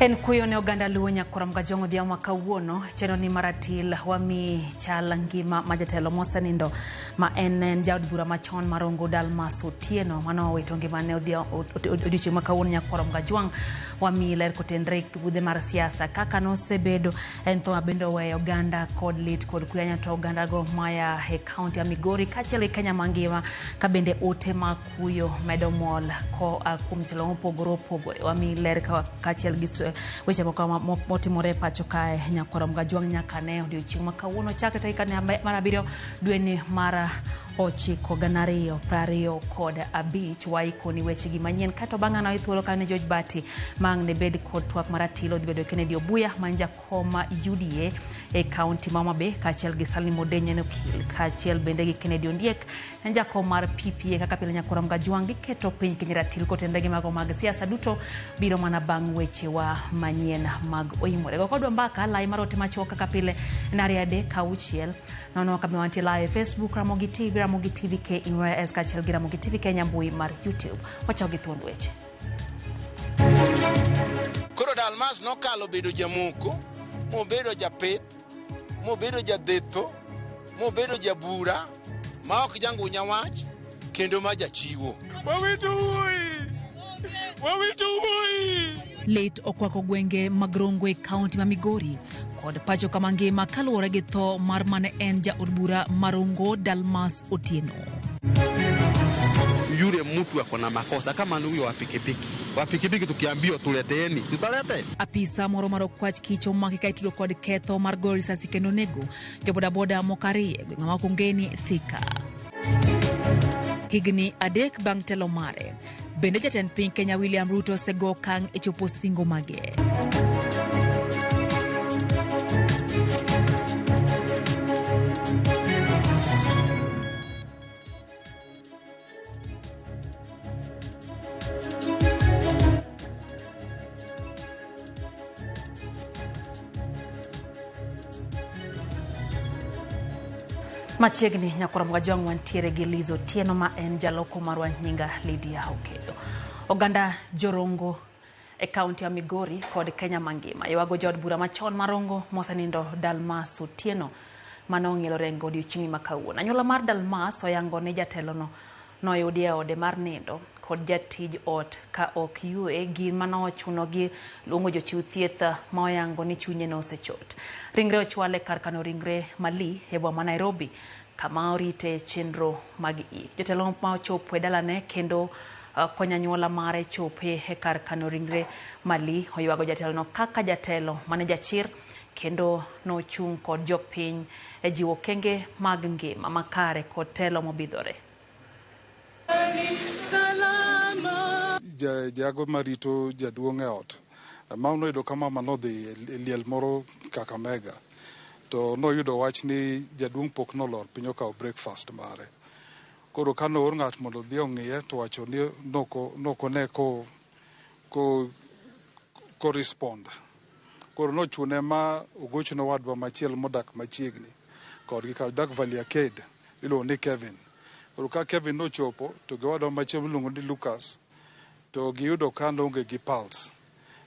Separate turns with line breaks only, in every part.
En kuyo ne oganda Luo nyakora Mgajong' odhiambo ma kawuono chenro ni maratil wami chal ngima ma jatelo mosenindo ma en jaod bura machon mar Rongo Dalmas Otieno mano owito ngimane odiochieng' ma kawuono nyakora Mgajwang' wami ler kotenre budhe mar siasa kaka nosebedo en tho mabende oweyo oganda kod lit kod kuyo to oganda go maya e kaunti ya Migori kaachiel gi Kenya mangima ka bende ote mag kuyo medo mol koa kuom jotelo mopogore opogore wami ler kaachiel gi weche moko motimore e pacho kae nyakwara Mgajwang' nyaka ne odiochieng' ma kawuono chakre tarik mar 7 dweni mar 9 2025 waikoni wechegi manyien kato bang'e an thuolo kane George Bati mang' ne bed kod twak maratilo dhi bedo Kennedy Obuya man jakom UDA e kaunti ma Homa Bay kaachiel gi Salim Odenye okil kaachiel bende gi Kennedy Ondiek en jakom mar PPA kaka pile nyakwara Mgajwang' giketo piny Kenya ratil kotenre gi mago mag siasa duto biro mana bang' wechewa manyien mag oimore. Go kodwa mbaka lai mar ote machuok kaka pile en 2 3 6 0 kama wantie live Facebook Ramogi TV, Ramogi TV KES kaachiel gi Ramogi TV Kenya mbui mar YouTube. Wachako gi thuond weche.
Koro Dalmas nokalo bedo jamoko, mobedo japith, mobedo jadhetho, mobedo jabura, ma ok jangunya wach, kendo ma jachiwo.
Wawito wuoyi! Wawito wuoyi!
Lit okwako gwenge mag Rongo e kaunti ma Migori kod pacho kama ngima kaluwore gi tho mar mane en jaod bura mar Rongo Dalmas Otieno.
Yule mtu ako na makosa kama ni huyo wa pikipiki. Wa pikipiki tukiambiwa tuleteeni, tutalete.
Apisa moro mar okwach kich omaki ka itudo kod ketho mar goyo risasi kendo nego jobodaboda moko ariyo e gweng' ma Makongeni, Thika. Higni 3 bang' telo mare, bende jatend piny Kenya William Ruto osego okang' e chopo singo mage. Machiegni nyakwara Mgajwang' wantiere gi Liz Otieno ma en jaloko marwa nyinga Lydia Okedo. Oganda Jorongo e kaunti ya Migori kod Kenya mangima ywago jaod bura machon mar Rongo mosenindo Dalmas Otieno mane ong'ielo rengo odiochieng' ma kawuono. Anyuola mar Dalmas oyango ni jatelono noyudi e ode mar nindo kod jatij ot ka ok yue gima nochunogi luongo jochiw thieth ma oyango ni chunye nosechot. Ringre ochwale kar kano ringre Mali e boma ma Nairobi kama orite chenro mag ik. Jotelo ma ochopo e dalane kendo konyo anyuola mare chope e kar kano ringre Mali oywago jatelono kaka jatelo mane jachir kendo nochung' kod jopiny e jiwo okenge mag ngima makare kod telo mobidhore.
Jago marito jaduong' e ot ma noyudo ka mama nodhi e liel moro Kakamega to noyudo wach ni jaduong' pok nolor piny okawo breakfast mare. Koro ka noor ng'at mondo odhi ong'iye to wacho ni nokone ko respond. Koro nochune ma ogochne owadwa machielo modak machiegni kodgi ka dak Valley Arcade iluongo ni Kevin. Koro ka Kevin nochopo to gi owadwa machielo miluongo ni Lucas to giyudo ka noonge gi pulse.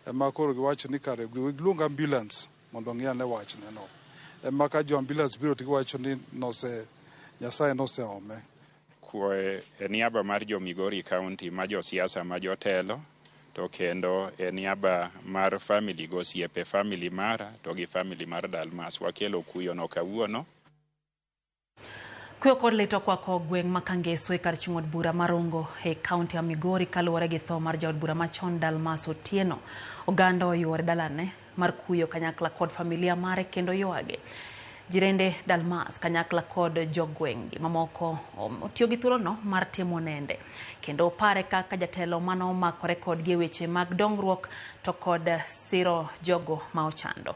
Ema koro giwacho ni kare giluong ambulance mondo ong'i ane wachne no. Ema ka jo ambulance biro to giwacho ni Nyasaye noseome.
E niaba mar jo Migori County ma josiasa ma jotelo to kendo e niaba mar family go osiepe family mara to gi family mar Dalmas wakelo kuyo no kawuono.
Kuyo kod lit okwako gweng' ma Kangeso e kar chung' od bura mar Rongo e kaunti ya Migori kaluwore gi tho mar jaod bura machon Dalmas Otieno. Oganda oyuore dalane mar kuyo kanyakla kod familia mare kendo ywage. Jirende Dalmas kanyakla kod jogweng' gi mamoko otiyo gi thuolono mar timo nende kendo pare kaka jatelo mano omakore kodgi e weche mag dongruok to kod siro jogo ma ochando.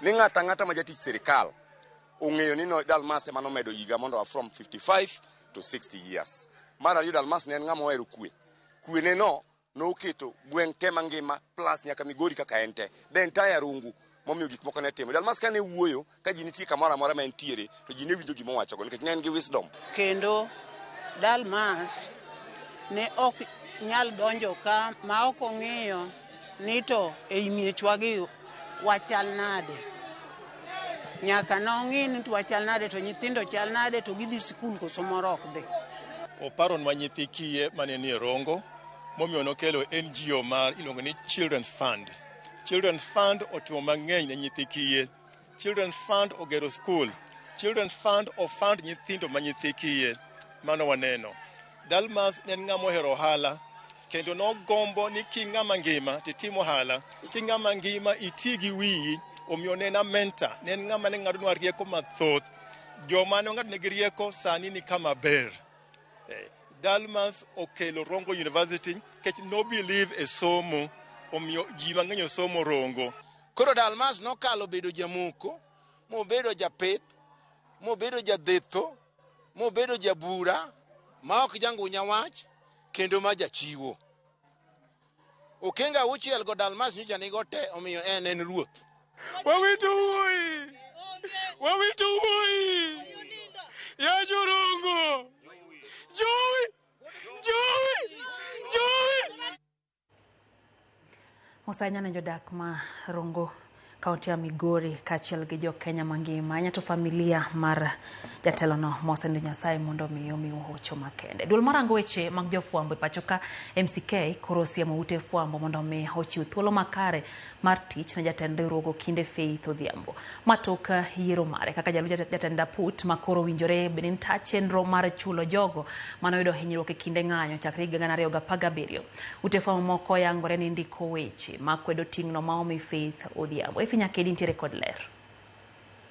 Ni ng'ato ang'ata ma jatich sirikal ong'eyo ni no Dalmas ema nomedo higa mondo from 55 to 60 years. Mar ariyo, Dalmas ne en ng'ama ohero kwe. Kwe ne no noketo gweng' te mangima plus nyaka Migori kaka en te. The entire Rongo momiyo gik moko ne timo. Dalmas kane wuoyo ka ji nitie kamoro amora ma entiere to ji ne winjo gima owachogo nikech ne en gi wisdom.
Kendo Dalmas ne ok nyal donjo ka ma ok ong'iyo ni to ei miechwagi wachal nade. Nyaka nong'i ni to wachal nade to nyithindo chal nade to gidhi sikul koso moro ok dhi.
Oparonwa nyithi kiye mane nie Rongo momiyo nokelo NGO mar iluongo ni Children's Fund. Children's Fund otimo mang'eny ne nyithi kiye. Children's Fund ogero skul. Children's Fund ofund nyithindo ma nyithi kiye. Mano waneno. Dalmas ne en ng'ama ohero ohala kendo nogombo ni king'ama ngima titim ohala, king'ama ngima iti gi wiyi. Omiyo ne en a mentor, ne en ng'ama ne ng'adonwa rieko mathoth. Joma ne ong'adonegi rieko sani ni kama ber. Dalmas okelo Rongo University nikech no believe e somo, omiyo ji mang'eny osomo Rongo.
Koro Dalmas nokalo bedo jamoko, mobedo japith, mobedo jadhetho, mobedo jabura, ma ok jangunya wach, kendo ma jachiwo. Okenge auchiel go Dalmas nyocha nigo te, omiyo en ruoth.
Wawito wuoyi! Wawito wuoyi! Ya Jorongo! Jowi! Jowi! Jowi!
Mosanya ne jodak ma Rongo kaunti ya Migori kaachiel gi jo Kenya mangima ahinya to familia mar jatelono mosenindo Nyasaye mondo omi omiu hocho makende. Duol marango weche mag jofwambo e pacho ka MCK koro osiemo ute fwambo mondo omi ochiw thuolo makare mar tich ne jatend riwruogo Kinde Faith Odhiambo. Ma tok yiero mare kaka jalup jatend aput ma koro owinjore bed ni ta chenro mar chulo jogo manoyudo hinyruok e kinde ng'anyo chakre higa 2017. Ute fwambo moko yangore ni ndiko weche makwedo ting'no ma omi Faith Odhiambo. Nyakedi nitiere kod ler.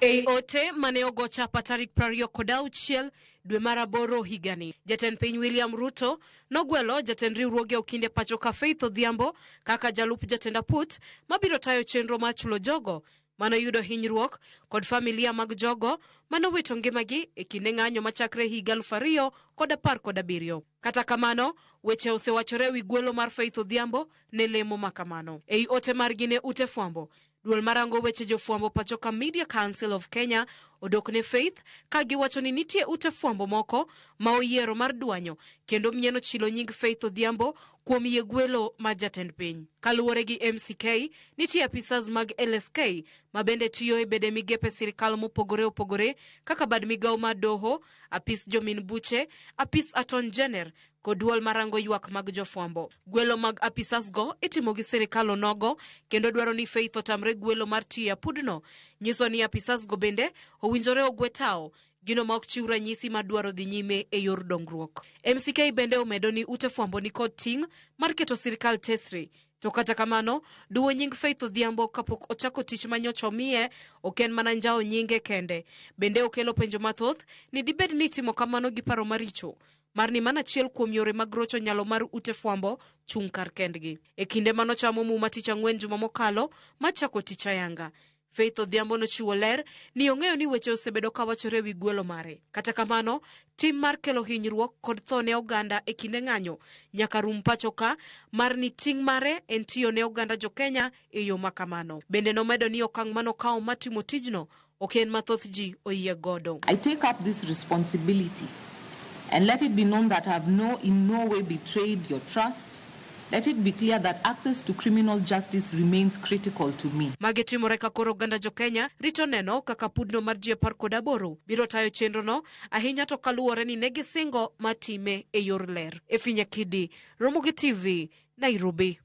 Ei ote mane ogo chapa tarik 26 dwe mar 8 higani, jatend piny William Ruto nogwelo jatend riwruoge Okinde pacho ka Faith Odhiambo kaka jalup jatend aput mabiro tayo chenro mar chulo jogo manoyudo hinyruok kod familia mag jogo manowito ngimagi e kinde ng'anyo machakre higa 2017. Kata kamano, weche osewachore ewi gwelo mar Faith Odhiambo ne lemo makamano. Ei ote margi ne ute fwambo, duol marango weche jofwambo pacho ka Media Council of Kenya odok ne Faith ka giwacho ni nitie ute fwambo moko ma oyiero mar dwanyo kendo mieno chilo nying Faith Odhiambo kuom yie gwelo mar jatend piny. Kaluwore gi MCK, nitie apisas mag LSK ma bende tiyo e bede migepe sirikal mopogore opogore kaka bad migawo mar doho, apis jomin buche, apis Attorney General kod duol marango ywak mag jofwambo. Gwelo mag apisas go itimo gi sirikal onogo kendo dwaro ni Faith otamre gwelo mar tiyo e apudno nyiso ni apisas go bende owinjore ogwe tao gino ma ok chiw ranyisi mar dwaro dhi nyime e yor dongruok. MCK bende omedo ni ute fwambo ni kod ting' mar keto sirikal tesre. To kata kamano, duwo nying Faith Odhiambo kapok ochako tich manyocha omiye ok en mana njawo nyinge kende. Bende okelo penjo mathoth ni dibed ni itimo kamano gi paro maricho mar ni mana achiel kuom yore mag rocho nyalo mar ute fwambo chung' kar kendgi. E kinde manochamo muma tich ang'wen juma mokalo machako tich ayanga, Faith Odhiambo nochiwo ler ni ong'eyo ni weche osebedo kawachore ewi gwelo mare. Kata kamano, tim mar kelo hinyruok kod tho ne oganda e kinde ng'anyo nyaka rum pacho ka mar ni ting' mare en tiyo ne oganda jo Kenya e yo makamano. Bende nomedo ni okang' manokawo mar timo tijno ok en ma thoth ji oyie godo.
I take up this responsibility and let it be known that I have in no way betrayed your trust. Let it be clear that access to criminal justice remains critical to me.
Magi timore ka koro oganda jo Kenya rito neno kaka pudno mar ji 18 biro tayo chenrono ahinya to kaluwore ni ne gisingo mar time e yor ler. Efinya Kidi, Ramogi TV, Nairobi.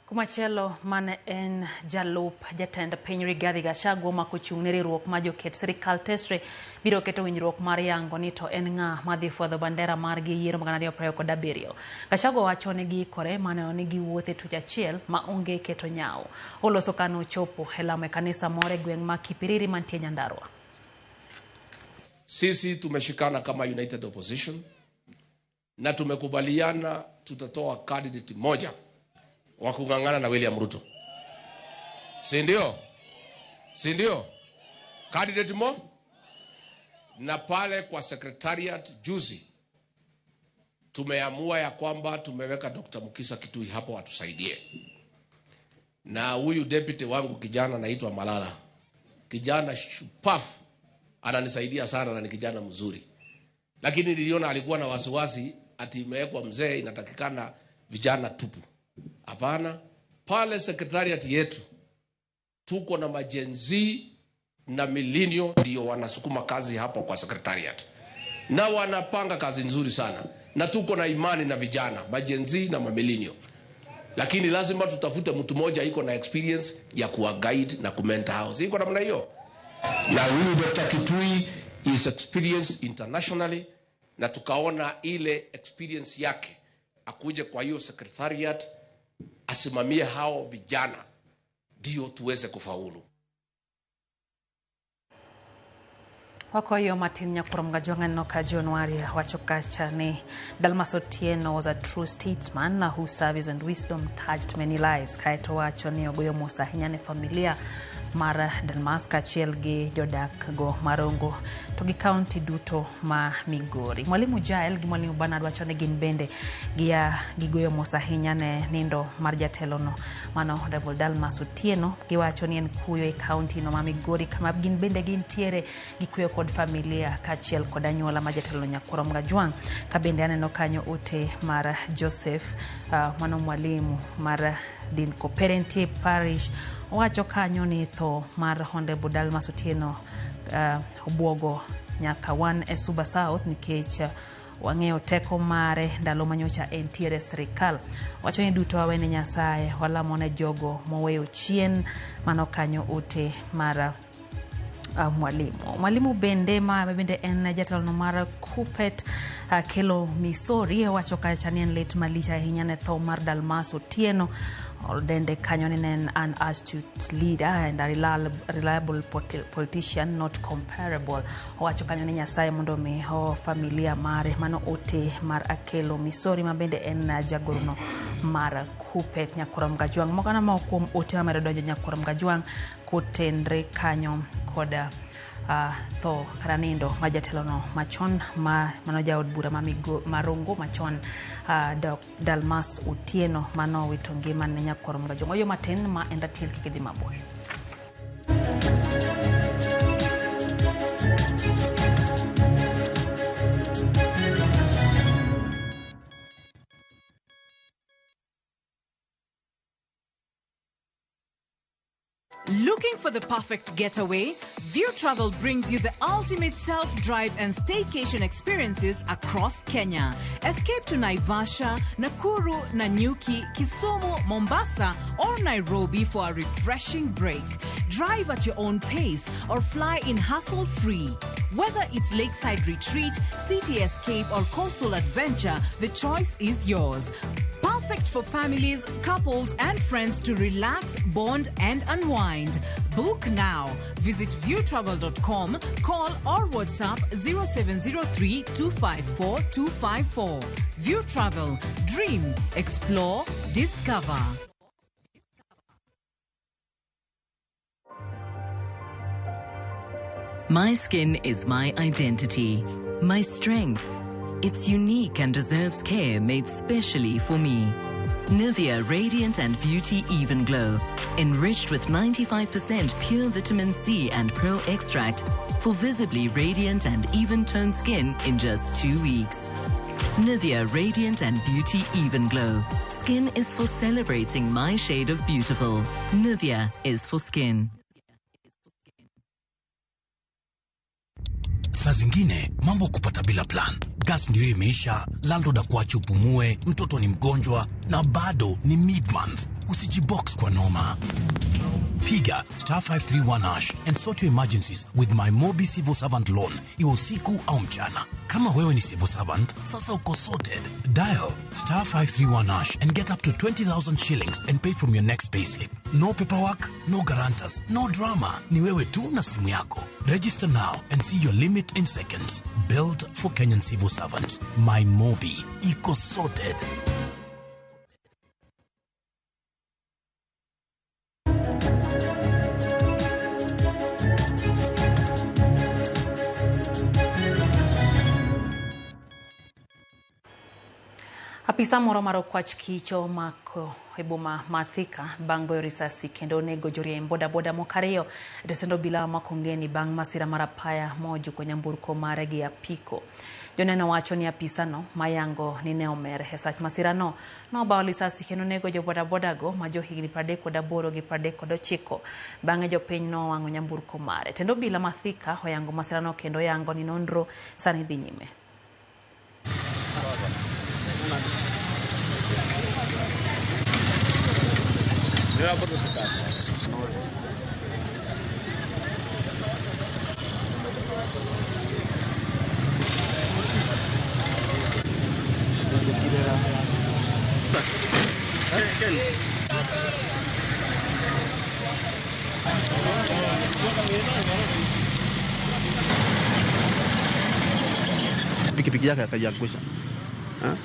Kumachielo mane en jalup jatend piny Rigathi Gachagua ma kochung' ne riwruok mar joket sirikal tesre biro keto winjruok mar yango ni to en ng'a madhi fwadho bandera margi e yiero mag 2027. Gachagua wacho ni giikore mar neno ni giwuotho e twech achiel ma onge keto nyawo. Oloso kane ochopo e lamo e kanisa moro e gweng' ma Kipiriri mantie Nyandarua.
Sisi tumeshikana kama United Opposition na tumekubaliana tutatoa candidate moja wa kung'ang'ana na William Ruto, si ndio? Si ndio? Candidate mo na pale kwa secretariat juzi tumeamua ya kwamba tumeweka Dr. Mukisa Kitui hapo atusaidie, na huyu deputy wangu kijana anaitwa Malala, kijana shupafu, ananisaidia sana na ni kijana mzuri, lakini niliona alikuwa na wasiwasi ati imewekwa mzee, inatakikana vijana tupu. Hapana, pale secretariat yetu tuko na ma-Gen Z na millennial ndio wanasukuma kazi hapo kwa secretariat, na wanapanga kazi nzuri sana, na tuko na imani na vijana ma-Gen Z na ma-millennial, lakini lazima tutafute mtu mmoja iko na experience ya kuwa guide na kumentor house, iko namna hiyo. Na huyu Dr. Kitui is experienced internationally, na tukaona ile experience yake akuje kwa hiyo secretariat asimamie hao vijana ndio tuweze kufaulu.
Wakoyo matin nyakurom gajwang' aneno ka John Waria wacho kacha ni Dalmas Otieno was a true statesman whose service and wisdom touched many lives. Kaeto wacho ni ogoyo mos ahinya ne familia mar Dalmas kaachiel gi jodak go marongo to gi kaunti duto ma Migori. Mwalimu Jael gi Mwalimu Bernard wacho ni gin bende gia gigoyo mos ahinya ne nindo mar jatelo no mano Honorable Dalmas Otieno. Giwacho ni en kuyo e kaunti no ma Migori kama gin bende gintiere gi kuyo kod familia kaachiel kod anyuola ma jatelo Nyakurom Gajwang'. Ka bende aneno kanyo ote mar Joseph mano mwalimu mar din Cooperative Parish owacho kanyo ni tho mar Honorable Dalmas Otieno obuogo nyaka wan e Suba South nikech wang'eyo teko mare ndalo manyocha entiere e sirikal. Wacho ni duto wawene Nyasaye, walamo ne jogo moweyo chien. Mano kanyo ote mar mwalimu. Mwalimu bende ma bende en jatelo mar Kupet Kelo Misori wacho kacha ni en lit malich ahinya ne tho mar Dalmas Otieno. Odende kanyo ni en an astute leader and a reliable politician not comparable. Owacho kanyo ni Nyasaye mondo mi ho familia mare. Mano ote mar Akelo Misori ma bende en jagorno mar Kupet Nyakurom Gajwang'. Moko na moko kuom ote mamedo donjo Nyakurom Gajwang' kotenre kanyo koda tho kata nindo mar jatelono machon ma mano jaod bura ma Marongo machon Dalmas Otieno mano wito ngimane Nyakurom Gajwang'. Oyo matin ma en ratil kik idhi mabor.
Looking for the perfect getaway? View Travel brings you the ultimate self-drive and staycation experiences across Kenya. Escape to Naivasha, Nakuru, Nanyuki, Kisumu, Mombasa, or Nairobi for a refreshing break. Drive at your own pace or fly in hassle-free. Whether it's lakeside retreat, city escape, or coastal adventure, the choice is yours. Perfect for families, couples, and friends to relax, bond, and unwind. Book now. Visit viewtravel.com, call or WhatsApp 0703 254 254. View Travel. Dream, explore, discover.
My skin is my identity, my strength. It's unique and deserves care made specially for me. Nivea Radiant and Beauty Even Glow, enriched with 95% pure vitamin C and Pearl extract for visibly radiant and even-toned skin in just 2 weeks. Nivea Radiant and Beauty Even Glow. Skin is for celebrating my shade of beautiful. Nivea is for skin.
Saa zingine mambo kupata bila plan. Gas ndio imeisha, landlord akuache upumue, mtoto ni mgonjwa na bado ni mid-month. Usijibox kwa noma. Piga star 531 hash and sort your emergencies with my Mobi Civil Servant Loan, iwe usiku au mchana. Kama wewe ni civil servant, sasa uko sorted. Dial star 531 hash and get up to 20,000 shillings and pay from your next payslip. No paperwork, no guarantors, no drama. Ni wewe tu na simu yako. Register now and see your limit in seconds. Built for Kenyan civil servants. My Mobi. Iko sorted.
Apisa moro mar okwach kich omako e boma ma Thika bang' goyo risasi kendo onego joriemb bodaboda moko ariyo e tesend obila ma Makongeni bang' masira mar apaya mojuko nyamburko mare gi apiko. Joneno wacho ni apisano mayango ni ne omer e sach masirano nobawo lisasi kendo onego jo bodabodago ma johigni 38 gi 39. Bang'e jopiny nowang'o nyamburko mare. Tend obila ma Thika oyango masirano kendo oyango ni nonro sani dhi nyime.
Pikipiki yake akaiangusha.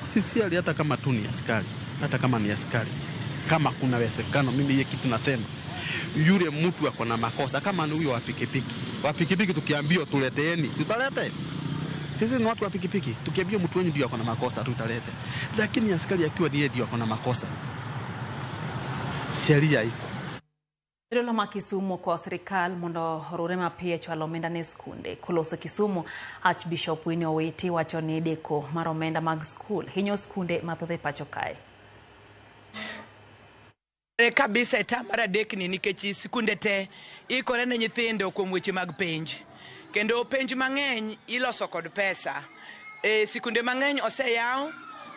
Sisi hata kama tu ni askari, hata kama ni askari, kama kuna uwezekano, mimi hiyo kitu nasema, yule mtu ako na makosa kama ni huyo wa pikipiki. Wa pikipiki tukiambiwa tuleteeni, tutalete. Sisi ni watu wa pikipiki, tukiambiwa mtu wenyu ndio ako na makosa tutalete. Lakini askari akiwa ni yeye ndio ako na makosa, sheria iko.
Jodolo ma Kisumu kwa sirikal mondo orure mapiyo e chwalo omenda ne skunde. Koloso Kisumu, Archbishop Winnie Owiti wacho ni deko mar omenda mag skul hinyo skunde mathoth e pacho kae.
Kabisa e tam mar adek ni nikech skunde te ikore ne nyithindo kuom weche mag penj. Kendo penj mang'eny iloso kod pesa. Sikunde mang'eny oseyaw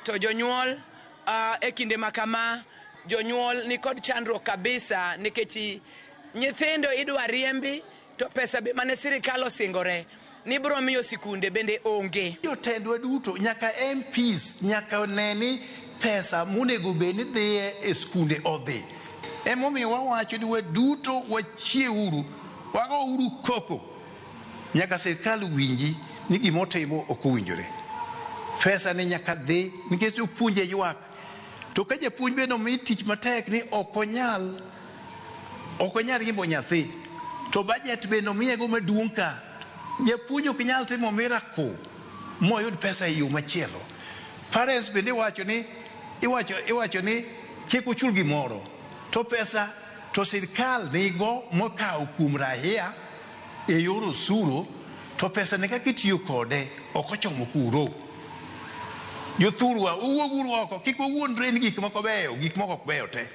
to jonyuol e kinde ma kama jonyuol ni kod chandruok kabisa nikech nyithindo idwa riembi to pesa be mane sirikal osingore ni biro miyo sikunde bende onge.
Jotendwa duto nyaka MPs nyaka ne ni pesa monego bed ni dhiye e skunde odhi. Emomiyo wawacho ni waduto wachiewuru, wagouru koko nyaka sirikal winji ni gimotimo ok owinjore. Pesa ni nyaka dhi nikech jopuonje ywak. To ka japuonj bende omi tich matek ni ok onyal riembo nyathi, to budget bende omiyego maduong' ka, japuonj ok nyal timo miracle moyud pesa e yo machielo. Parents bende iwacho ni kik uchul gimoro, to pesa to sirikal nigo mokawo kuom raia e yor osuru, to pesa ni kaka itiyo kode ok ochomo kuro. Jothurwa, uwuoguru oko, kik wawuondre ni gik moko beyo, gik moko ok beyo te.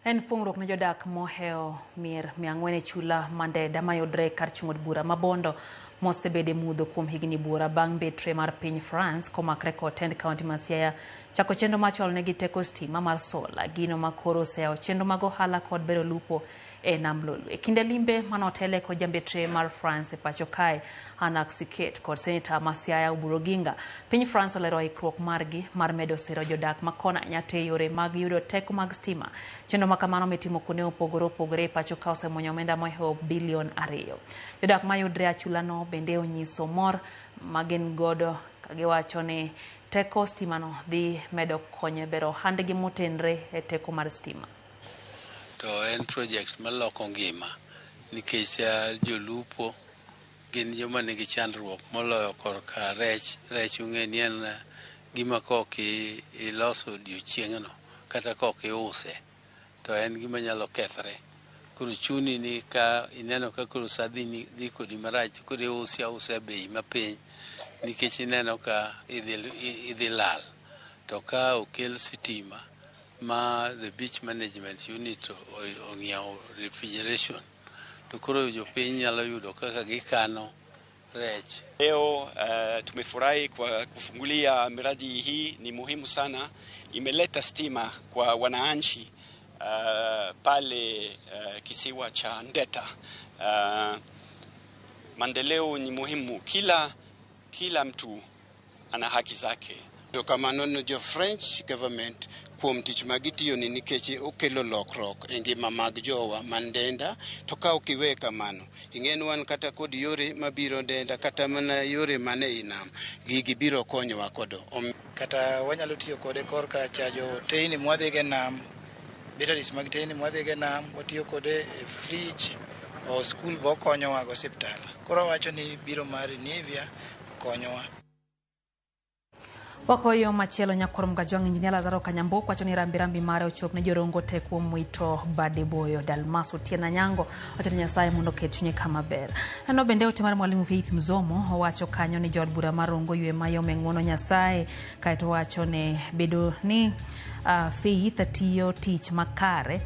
En fungruok ne jodak mohewo mier 400 e chula Mandeda mayudre kar chung' od bura ma Bondo mosebedo e mudho kuom higni buora bang' betre mar piny France komakre kod tend kaunti ma Siaya chako chenro mar chwalo negi teko stima mar sola, gino ma koro oseyawo chenro mag ohala kod bero lupo e nam Lolwe. Kinde limbe manotele kod jambetre mar France e pacho kae Anak Siket kod seneta ma Siaya Oburu Oginga, piny France olero ikruok margi mar medo sero jodak ma kona nyate e yore mag yudo teko mag stima. Chenro ma kamano mitimo kuonde mopogore opogore e pacho ka osemuonyo omenda mohewo bilion 2. Jodak mayudre achulano bende onyiso mor magin godo kagiwacho ni teko stimano dhi medo konyo e bero ohandgi motenre e teko mar stima.
To en project maloko ngima nikech jolupo gin joma nigi chandruok moloyo korka rech. Rech ung'e ni en gima kok iloso odiochieng'no kata kok iuse to en gima nyalo kethre. Koro chuni ni ka ineno ka koro sa dhi kodi marach koro iuse ausa bei mapiny nikech ineno ka idhi lal. To ka okel sitima ma the beach management unit ong'iewo refrigeration to koro jopiny nyalo yudo kaka gikano rech.
Leo tumefurahi kwa kufungulia miradi hii, ni muhimu sana, imeleta stima kwa wananchi pale kisiwa cha Ndeta. Maendeleo ni muhimu, kila mtu ana haki zake.
Kamano ne jo French government kuom tich ma gitiyo ni nikech okelo lokruok e ngima mag jowa man Ndenda, to ka ok iwe kamano, ing'e ni wan kata kod yore mabiro Ndenda kata mana yore mane ei nam, gigi biro konyowa kodo.
Kata wanyalo tiyo kode korka chajo teyni mwadhigo e nam, batteries mag teyni mwadhigo e nam, watiyo kode e fridge, o skul be okonyowa go osiptal. Koro awacho ni biro mar Renewvia okonyowa.
Wakoyo machielo nyakwar Mgajwang' Injinia Lazaro Kanyambuok wacho ni rambirambi mare ochop ne jorongo te kuom wito bade boyo. Dalmas Otieno Anyango wacho ni Nyasaye mondo oket chunye kama ber. Neno bende ote mar Mwalimu Faith Mzomo owacho kanyo ni jood bura mar Rongo ywe mayom e ng'uono Nyasaye kaeto owacho ni bedo ni Faith tiyo tich makare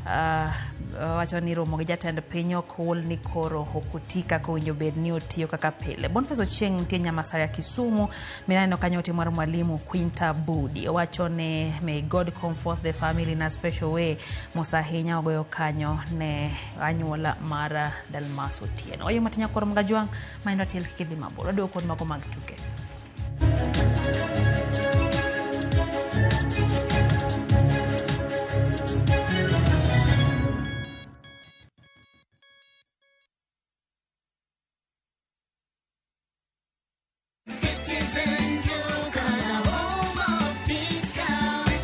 Owacho ni romo gi jatend piny ok ol ni koro ok oti kaka owinjo bed ni otiyo kaka pile. Boniface Ochieng nitie Nyamasaria Kisumu, minaneno kanyo ote mar mwalimu Quinta Budi. Owacho ni may God comfort the family in a special way. Mos ahinya ogoyo kanyo ne anyuola mar Dalmas Otieno. Oyo matinya koro Mgajwang' maindo atiel kik idhi mabor. Waduogo kod mago mag tuke.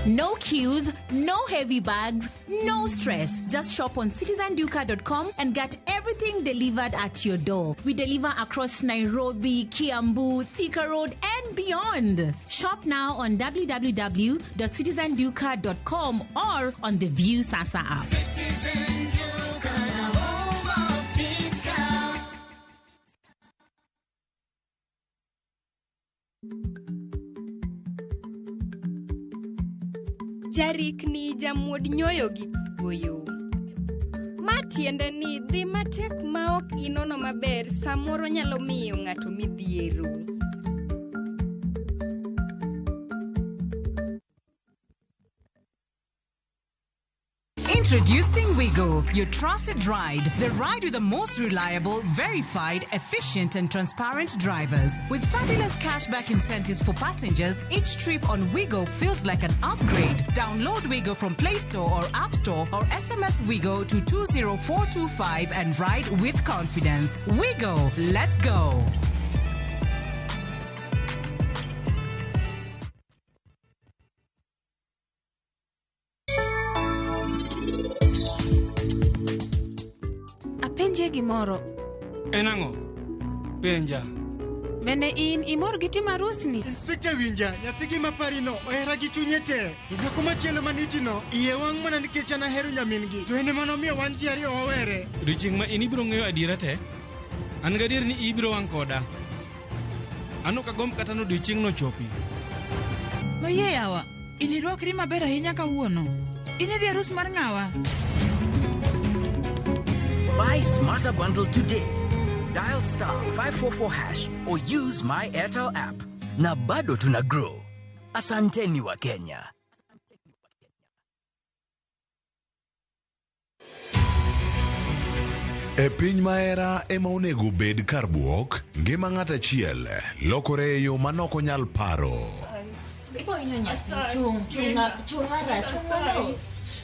No queues, no heavy bags, no stress. Just shop on citizenduka.com and get everything delivered at your door. We deliver across Nairobi, Kiambu, Thika Road, and beyond. Shop now on www.citizenduka.com or on the View Sasa app.
Citizen Duka, the home of discount.
Jarikni jamuod nyoyo gi kuoyo. Ma tiende ni dhi matek ma ok inono maber samoro nyalo miyo ng'ato midhiero.
Introducing Wigo, your trusted ride. The ride with the most reliable, verified, efficient, and transparent drivers. With fabulous cashback incentives for passengers, each trip on Wigo feels like an upgrade. Download Wigo from Play Store or App Store or SMS Wigo to 20425 and ride with confidence. Wigo, let's go.
Apenjie gimoro.
En ang'o? Penja.
Bende in imor gi timo arusni?
Inspekta winja, nyathigi maparino ohera gi chunye te. To nyako machielo manitino, iye wang' mana nikech an ahero nyamin-gi. To en ema nomiyo wan ji ariyo wawere.
Odiechieng' ma in ibiro ng'eyo adiera te, an gadier ni ibiro wang' koda. An ok agomb kata ni odiechieng'no ochopi.
Mayie yawa, in irwakri maber ahinya kawuono. In idhi arus mar ng'awa?
Buy Smarter Bundle today. Dial star 544 hash or use my Airtel app. Na bado tuna grow. Asanteni wa Kenya.
E piny ma hera ema onego obed kar buok, ngima ng'at achiel lokore e yo manok onyal paro.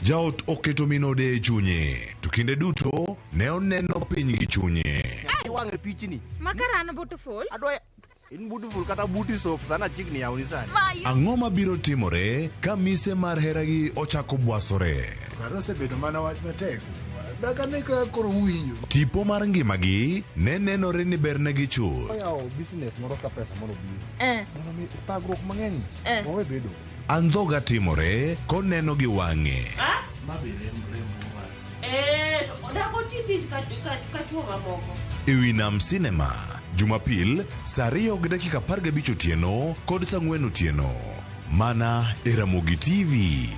Jaot oketo min ode e chunye, to kinde duto ne oneno piny gi chunye.
Iwang'e pichni.
Makara an beautiful.
Adwa in beautiful kata booty soap sana chikni yawni sani.
Ang'o mabiro timore ka mise mar heragi ochako bwasore?
Kare osebedo mana wach matek. Dak ane kaka koro uwinjo.
Tipo mar ngimagi ne nenore ni bernegi chuth.
Oyawo business moro ka pesa moro obiro. Mondo mi thagruok mang'eny owe bedo.
Andhoga timore koneno gi wang'e.
Ma be rem rem mar.
Odak oti tich ka chuo mamoko.
E wi Nam Cinema, Jumapil, saa 2:15 otieno kod saa 4 otieno. Mana e Ramogi TV.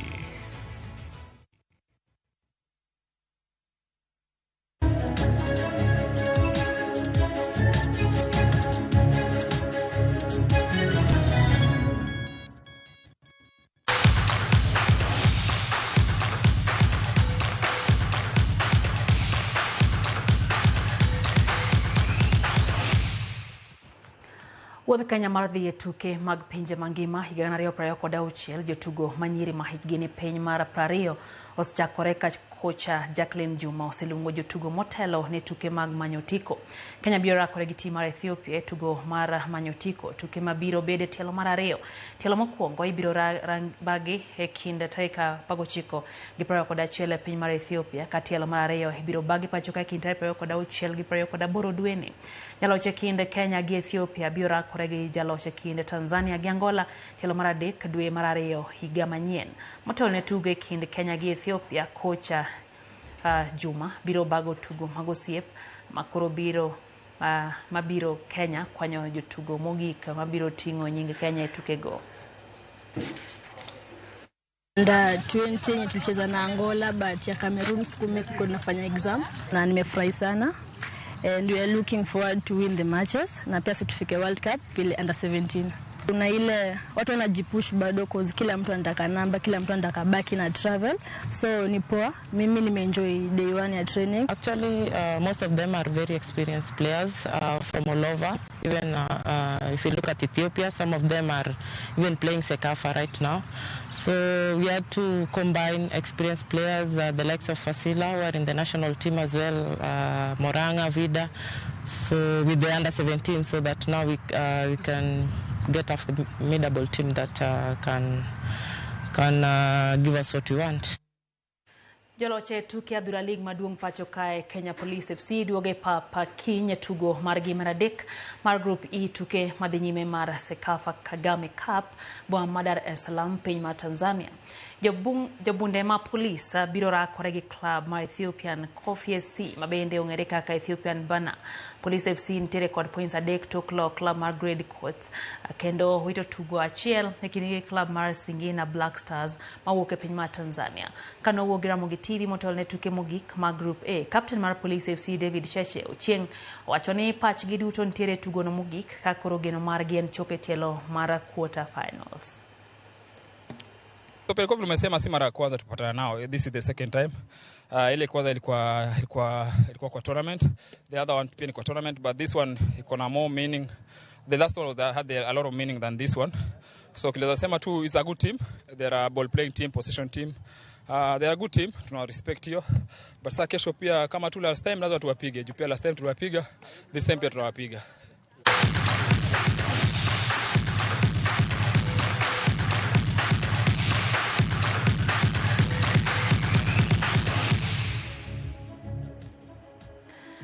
Wuodh Kenya mar dhi e tuke mag pinje mangima higa 2026 jotugo manyiri ma hikgi ni piny mar 20 osechakore ka Kocha Jacqueline Juma oseluongo jotugo motelo ne tuke mag manyo otiko. Kenya biro rakore gi tim mar Ethiopia e tugo mar manyo otiko. Tuke mabiro bedo e tielo mar ariyo. Tielo mokwongo ibiro bagi e kind tarik 19 gi 21 e piny mar Ethiopia, ka tielo mar ariyo ibiro bagi pacho ka e kind tarik 26 gi 28 dweni. Jaloch e kind Kenya gi Ethiopia biro rakore gi jaloch e kind Tanzania gi Angola tielo mar adek dwe mar ariyo higa manyien. Motelo ne tugo e kind Kenya gi Ethiopia, kocha Juma biro bago tugo mag osiep makoro biro mabiro Kenya kwanyo jotugo mogik mabiro ting'o nying Kenya e tukego.
Under 20 yenye tulicheza na Angola, but ya Cameroon sikumake kwa nafanya exam na nimefurahi sana and we are looking forward to win the matches na pia si tufike World Cup vile under 17. Kuna ile watu wanajipush bado cause kila mtu anataka namba, kila mtu anataka baki na travel, so ni poa. Mimi nimeenjoy day one ya training.
Actually, most of them are very experienced players from all over. Even if you look at Ethiopia, some of them are even playing CECAFA right now. So we had to combine experienced players, the likes of Fasila, who are in the national team as well, Moranga, Vida, so with the under 17, so that now we can get a formidable team that can give us what we want.
Joloch e tuke adhula lig maduong' pacho kae Kenya Police FC duogo e pap kiny e tugo margi mar adek mar Group E tuke madhi nyime mar CECAFA Kagame Cup boma ma Dar es Salaam piny mar Tanzania. Jobunde ma Police biro rakore gi club mar Ethiopian Coffee SC mabende ong'ere kaka Ethiopian Banner. Police FC nitiere kod points adek tok loyo club mar Grade Courts kendo wito tugo achiel e kindgi gi club mar Singida Black Stars mawuok e piny mar Tanzania. Kanowuok gi Ramogi TV motelo ne tuke mogik mag Group A, captain mar Police FC David Cheche Ochieng owacho ni pachgi duto nitiere tugono mogik ka koro geno margi en chopo e tielo mar quarter finals.
Kwa vile umesema si mara ya kwanza tupatana nao. This is the second time. Ile kwanza ilikuwa kwa tournament. The other one pia ni kwa tournament, but this one iko na more meaning. The last one was that had a lot of meaning than this one. So kileza sema tu it's a good team. They are a ball playing team, possession team. They are a good team. Tuna respect hiyo. But sasa kesho pia kama tu last time lazima tuwapige. Juu pia last time tuliwapiga, this time pia tunawapiga.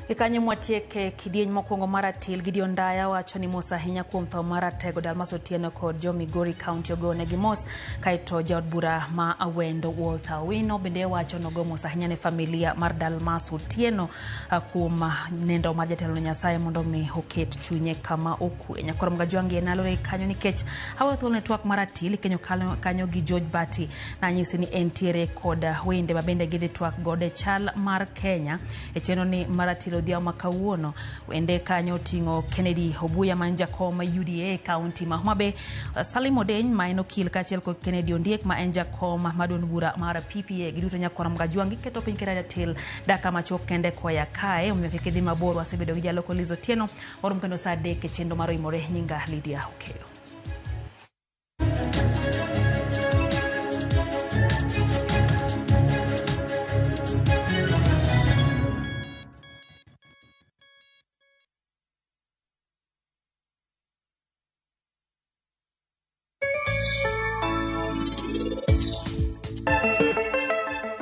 Gikanyo mwatieke kidieny mokwongo mar atil Gideon Ndaya wacho ni mos ahinya kuom tho mar Ratego Dalmas Otieno kod jo Migori County ogonegi mos. Kaeto jaod bura ma Awendo Walter Owino bende wacho nogo mos ahinya ne familia mar Dalmas Otieno kuom nendo mar jatelo ne Nyasaye mondo mi oket chunye kama okwe. Nyakoro Mgajwangi en alore kanyo nikech awe thuolo ne twak mar atil ikenyo kanyo gi George Bati nanyisi ni entiere kod wende mabende gidhi twak godo e chal mar Kenya e chenro ni mar atil odhiambo ma kawuono. Wende kanyo oting'o Kennedy Obuya man jakom UDA county ma Homa Bay, Salim Odeny ma en okil kaachiel kod Kennedy Ondiek ma en jakom mar duond bura mar PPA. Giduto Nyakoro Mgajwangi giketo piny kendo atil dakika machuok kende koya kae, omiyo kik idhi mabor. Wasebedo gi jaloko Liz Otieno warom kendo saa 3 e chenro mar Oimore. Nyinga Lydia Okeyo.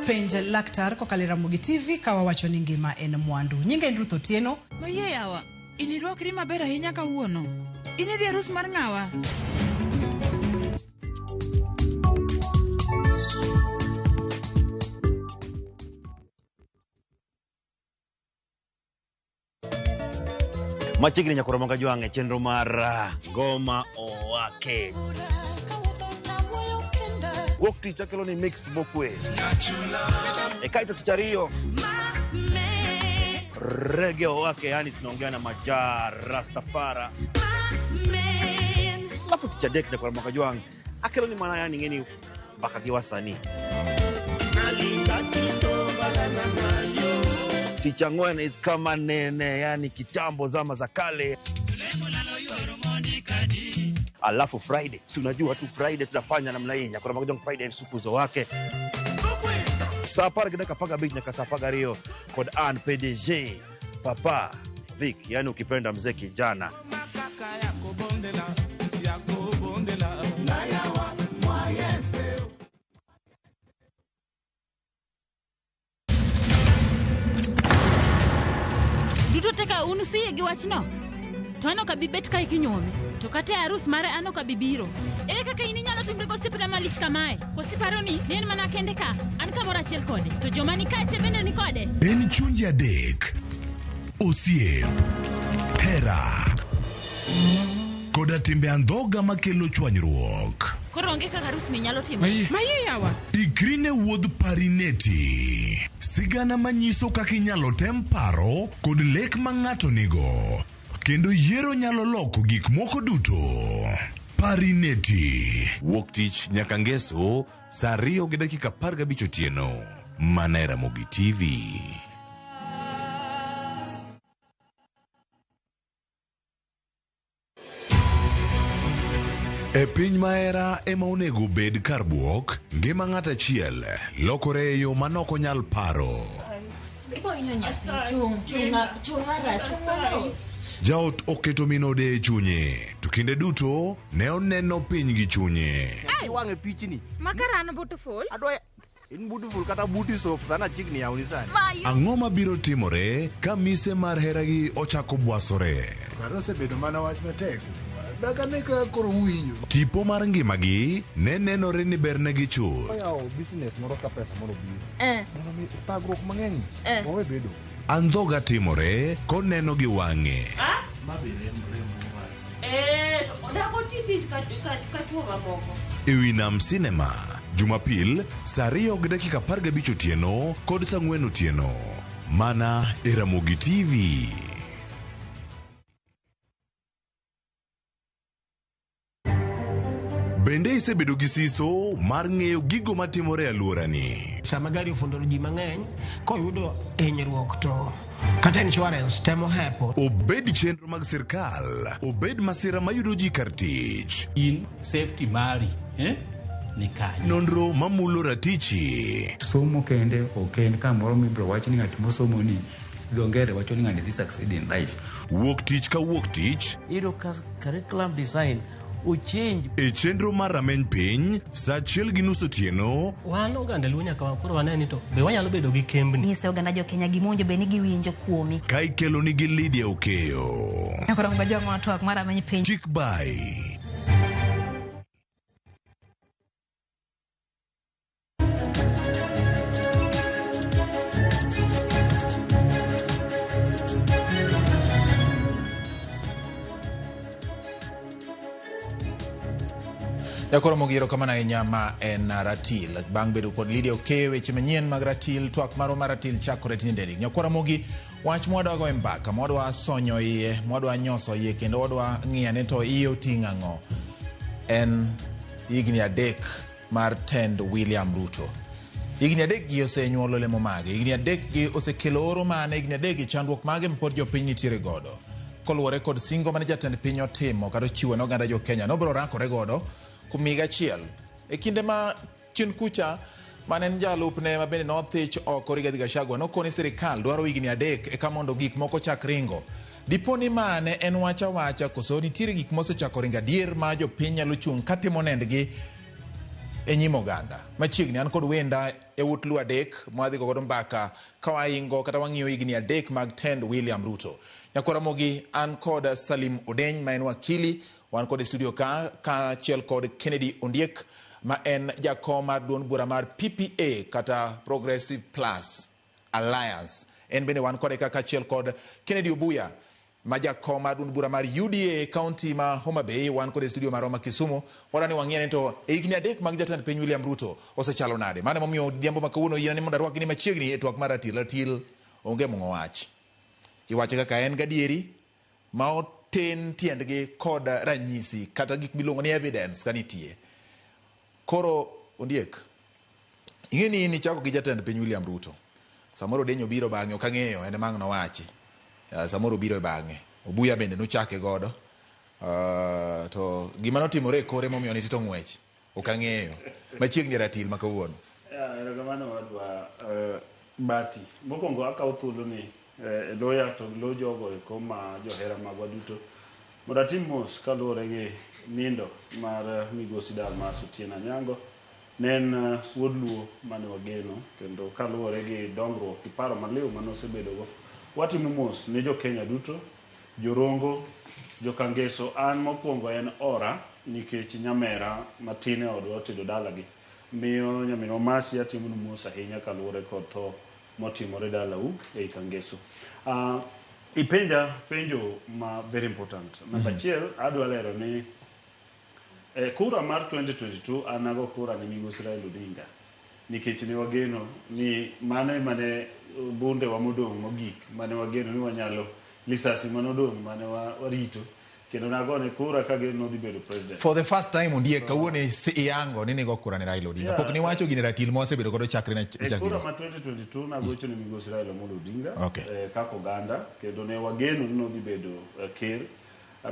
Penj laktar kokalo e Ramogi TV ka wawacho ni ngima en mwandu. Nyinga en Ruth Otieno.
Mayie yawa, inirwakri maber ahinya kawuono. In idhi arus mar ng'awa?
Machiegni Nyakoro Mgajwang' e chenro mar Ngoma Owake. Wuok tich akelo ni mix mokwe. E kaito tich ariyo Reggae Owake, yani tunaongea na Maja Rastafara. Alafu tich adek Nyakoro Mgajwang' akelo ni mana yani ngeni mpaka gi wasanii. Tich ang'wen is kama nene, yani kitambo zama za kale. Alafu Friday, si unajua tu Friday tutafanya namna hii. Nyakoro Mgajwang Friday supu zo wake. Saa 10:15 nyaka saa 12 kod an PDG Papa Vic, yani ukipenda mzee kijana.
Duto te ka un usiyie gi wachno? To an ok abi bet kae kinyuome. To kata e arus mare an ok abi biro. Ere kaka in inyalo timri gosiepna malich kamae? Koso iparo ni ne en mana kende ka? An kamoro achiel kode, to joma ni kae te bende ni kode?
En chunje adek, osiep, hera, koda timbe andhoga makelo chwanyruok.
Koro onge kaka arusni nyalo timore.
Mayie yawa.
Ikri ne wuodh Parineti, sigana manyiso kaka inyalo tem paro kod lek ma ng'ato nigo, kendo yiero nyalo loko gik moko duto. Parineti. Wuok tich nyaka Ngeso, saa 2:15 otieno, mana e Ramogi TV. E piny ma hera ema onego obed kar buok, ngima ng'at achiel lokore e yo ma nok onyal paro.
Ibo hinyo nyathi. Chung, chung, chung ara, chung mondo.
Jaot oketo min ode e chunye, to kinde duto ne oneno piny gi chunye.
Iwang'e pichni.
Makara an beautiful.
Adwa in beautiful kata booty soap sana chiegni yawni sani.
Ang'o mabiro timore ka mise mar heragi ochako bwasore?
Kare osebedo mana wach matek. Dak ane ka koro uwinjo.
Tipo mar ngimagi ne nenore ni bernegi chuth.
Oyawo business moro ka pesa moro biro. Mondo mi thagruok mang'eny owe bedo.
Andhoga timore koneno gi wang'e.
Ma be remb remb mar.
Eh, to dak oti tich ka ka ka chuo mamoko.
E wi Nam Cinema, Jumapil, saa 2:15 otieno kod saa 4 otieno. Mana e Ramogi TV. Bende isebedo gi siso mar ng'eyo gigo matimore e alworani?
Sama gari ofundo ji mang'eny, koyudo hinyruok to kata insurance temo hepo.
Obed chenro mag sirkal, obed masira mayudo ji kar tich.
In safety mari eh? Ni kanye?
Nonro mamulo ratichi.
Somo kende ok en kamoro mibiro wach ni ng'at mosomo ni dho ngere wacho ni ng'ani dhi succeed in life.
Wuok tich ka wuok tich.
Iyudo ka curriculum design ochange.
E chenro mar rameny piny, saa 1:30 otieno.
Wan oganda Luo nyaka koro wane ni to be wanyalo bedo gi kembni.
Nyise oganda jo Kenya gima owinjo bed ni giwinjo kuomi.
Ka ikelo nigi Lydia Okeyo.
Koro ngajwa twak mar rameny piny.
Chik bai.
Jakoro mogiro kamano ahinya ma en Ratil. Bang' bedo kod Lydia Okeyo weche manyien mag Ratil, twak marwa mar Ratil chakore tinendeni. Nyakwara Mogi, wach mwadwa go e mbaka, mwadwa sonyo iye, mwadwa nyoso iye kendo wadwa ng'iyo ane to iye oting'o ang'o. En higni 3 mar tend William Ruto. Higni 3 gi osenyuolo olemo mage, higni 3 gi osekelo oro mane, higni 3 gi chandruok mage ma pod jopiny nitiere godo. Koluwore kod singo mane jatend piny otimo kata ochiwo ne oganda jo Kenya, nobiro rakore godo kuom higa achiel. E kinde ma chien kucha mane en jalupne ma bende nothich oko Rigathi Gachagua nokoni sirikal dwaro higni 3 eka mondo gik moko chak ringo. Dipo ni mane en wach awacha koso nitiere gik mosechako ringo adier ma jopiny nyalo chung' katimo nendgi e nyim oganda. Machiegni an kod wenda e ut Luo 3 mwadhi godo mbaka ka waingo kata wang'iyo higni 3 mag tend William Ruto. Nyakwara Mogi, an kod Salim Odeny ma en wakili, wan kod e studio ka kaachiel kod Kennedy Ondiek ma en jakom mar duond bura mar PPA kata Progressive Plus Alliance. En bende wan kode ka kaachiel kod Kennedy Obuya ma jakom mar duond bura mar UDA county ma Homa Bay, wan kode e studio marwa ma Kisumu. Wadwa ni wang'i ane to e higni 3 mag jatend piny William Ruto osechalo nade. Mano emomiyo odhiambo ma kawuono yiena ni mondo arwakgi ni machiegni e twak mar ratil. Ratil onge mong'o wach. Iwache kaka en gadieri ma oten tiendgi kod ranyisi kata gik miluongo ni evidence ka nitie. Koro Ondiek, ing'e ni in ichako gi jatend piny William Ruto. Samoro Odeny obiro bang'e, ok ang'eyo, en ema ang' nowachi. Samoro obiro e bang'e. Obuya bende nochake godo. To gima notimore e kore momiyo nitito ng'wech, ok ang'eyo. Machiegni ratil ma kawuono.
Erokamano.
owadwa Bati. Mokwongo akawo thuolo ni e loya to gi lo jogo eko ma johera magwa duto mondo atim mos kaluwore gi nindo mar migosi Dalmas Otieno Anyango. Ne en wuod Luo mane wageno kendo kaluwore gi dongruok gi paro maliw mane osebedogo. Watimo mos ne jo Kenya duto, Jorongo, Jokangeso. An mokwongo en ora nikech nyamera matin e odwa otedo dalagi. Miyo nyaminwa Mercy atimonu mos ahinya kaluwore kod tho motimore dalau ei Kangeso. Ipenja penjo ma very important. Namba achiel adwa lero ni kura mar 2022 an nago kura ne migosi Raila Odinga nikech ne wageno ni mano ema ne bunde wa modong' mogik mane wageno ni wanyalo lisasi manodong' mane warito kendo nagone kura kageno ni odhi bedo president.
For the first time ondiek kawuono iyango ni nigo kura ne Raila Odinga. Pok niwacho gini ratil mwasebedo godo chakre ne
E kura ma 2022 nagocho ne migosi Raila Amolo Odinga kaka oganda kendo ne wageno ni nodhi bedo ker.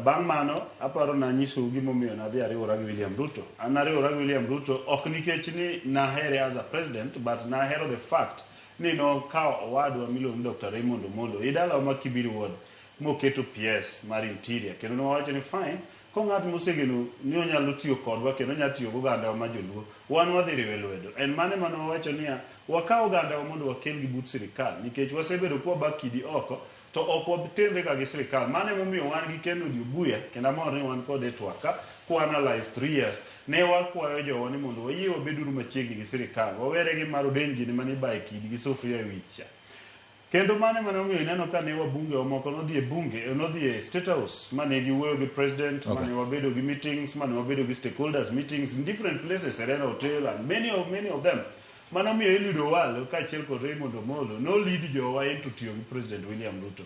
Bang' mano aparo nanyisou gimomiyo nadhi ariwora gi William Ruto. An nariwora gi William Ruto ok nikech ni nahere as a president but nahero the fact ni nokawo owadwa miluongo ni Dr. Raymond Omolo i dalawa ma Kibiri Ward moketo PS mar Interior kendo ne wawacho ni fine ko ng'at mosegeno ni onyalo tiyo kodwa kendo onyalo tiyo gi ogandawa ma joluo wan wadhi riwe lwedo. En mano ema ne wawacho niya wakaw ogandawa mondo wakel gi but sirikal nikech wasebedo kwaba kidi oko to ok watenre ga gi sirikal. Mano emomiyo wan gi Kennedy Obuya kendo amor ni wan kode e twak ka kwa analyze 3 years ne wakwayo jowa ni mondo wayie wabeduru machiegni gi sirikal wawere gi mar odeny gini mane ibaye kidi gi sufuria e wich cha. Kendo mano ema nomiyo ineno ka ne wabunge wa moko nodhi e bunge, nodhi e State House mane giwuoyo gi president, mane wabedo gi meetings, mane wabedo gi stakeholders meetings in different places, Serena Hotel and many of them. Mano miyo Eliud Owalo kaachiel kod Raymond Omolo no lead jowa into tiyo gi President William Ruto.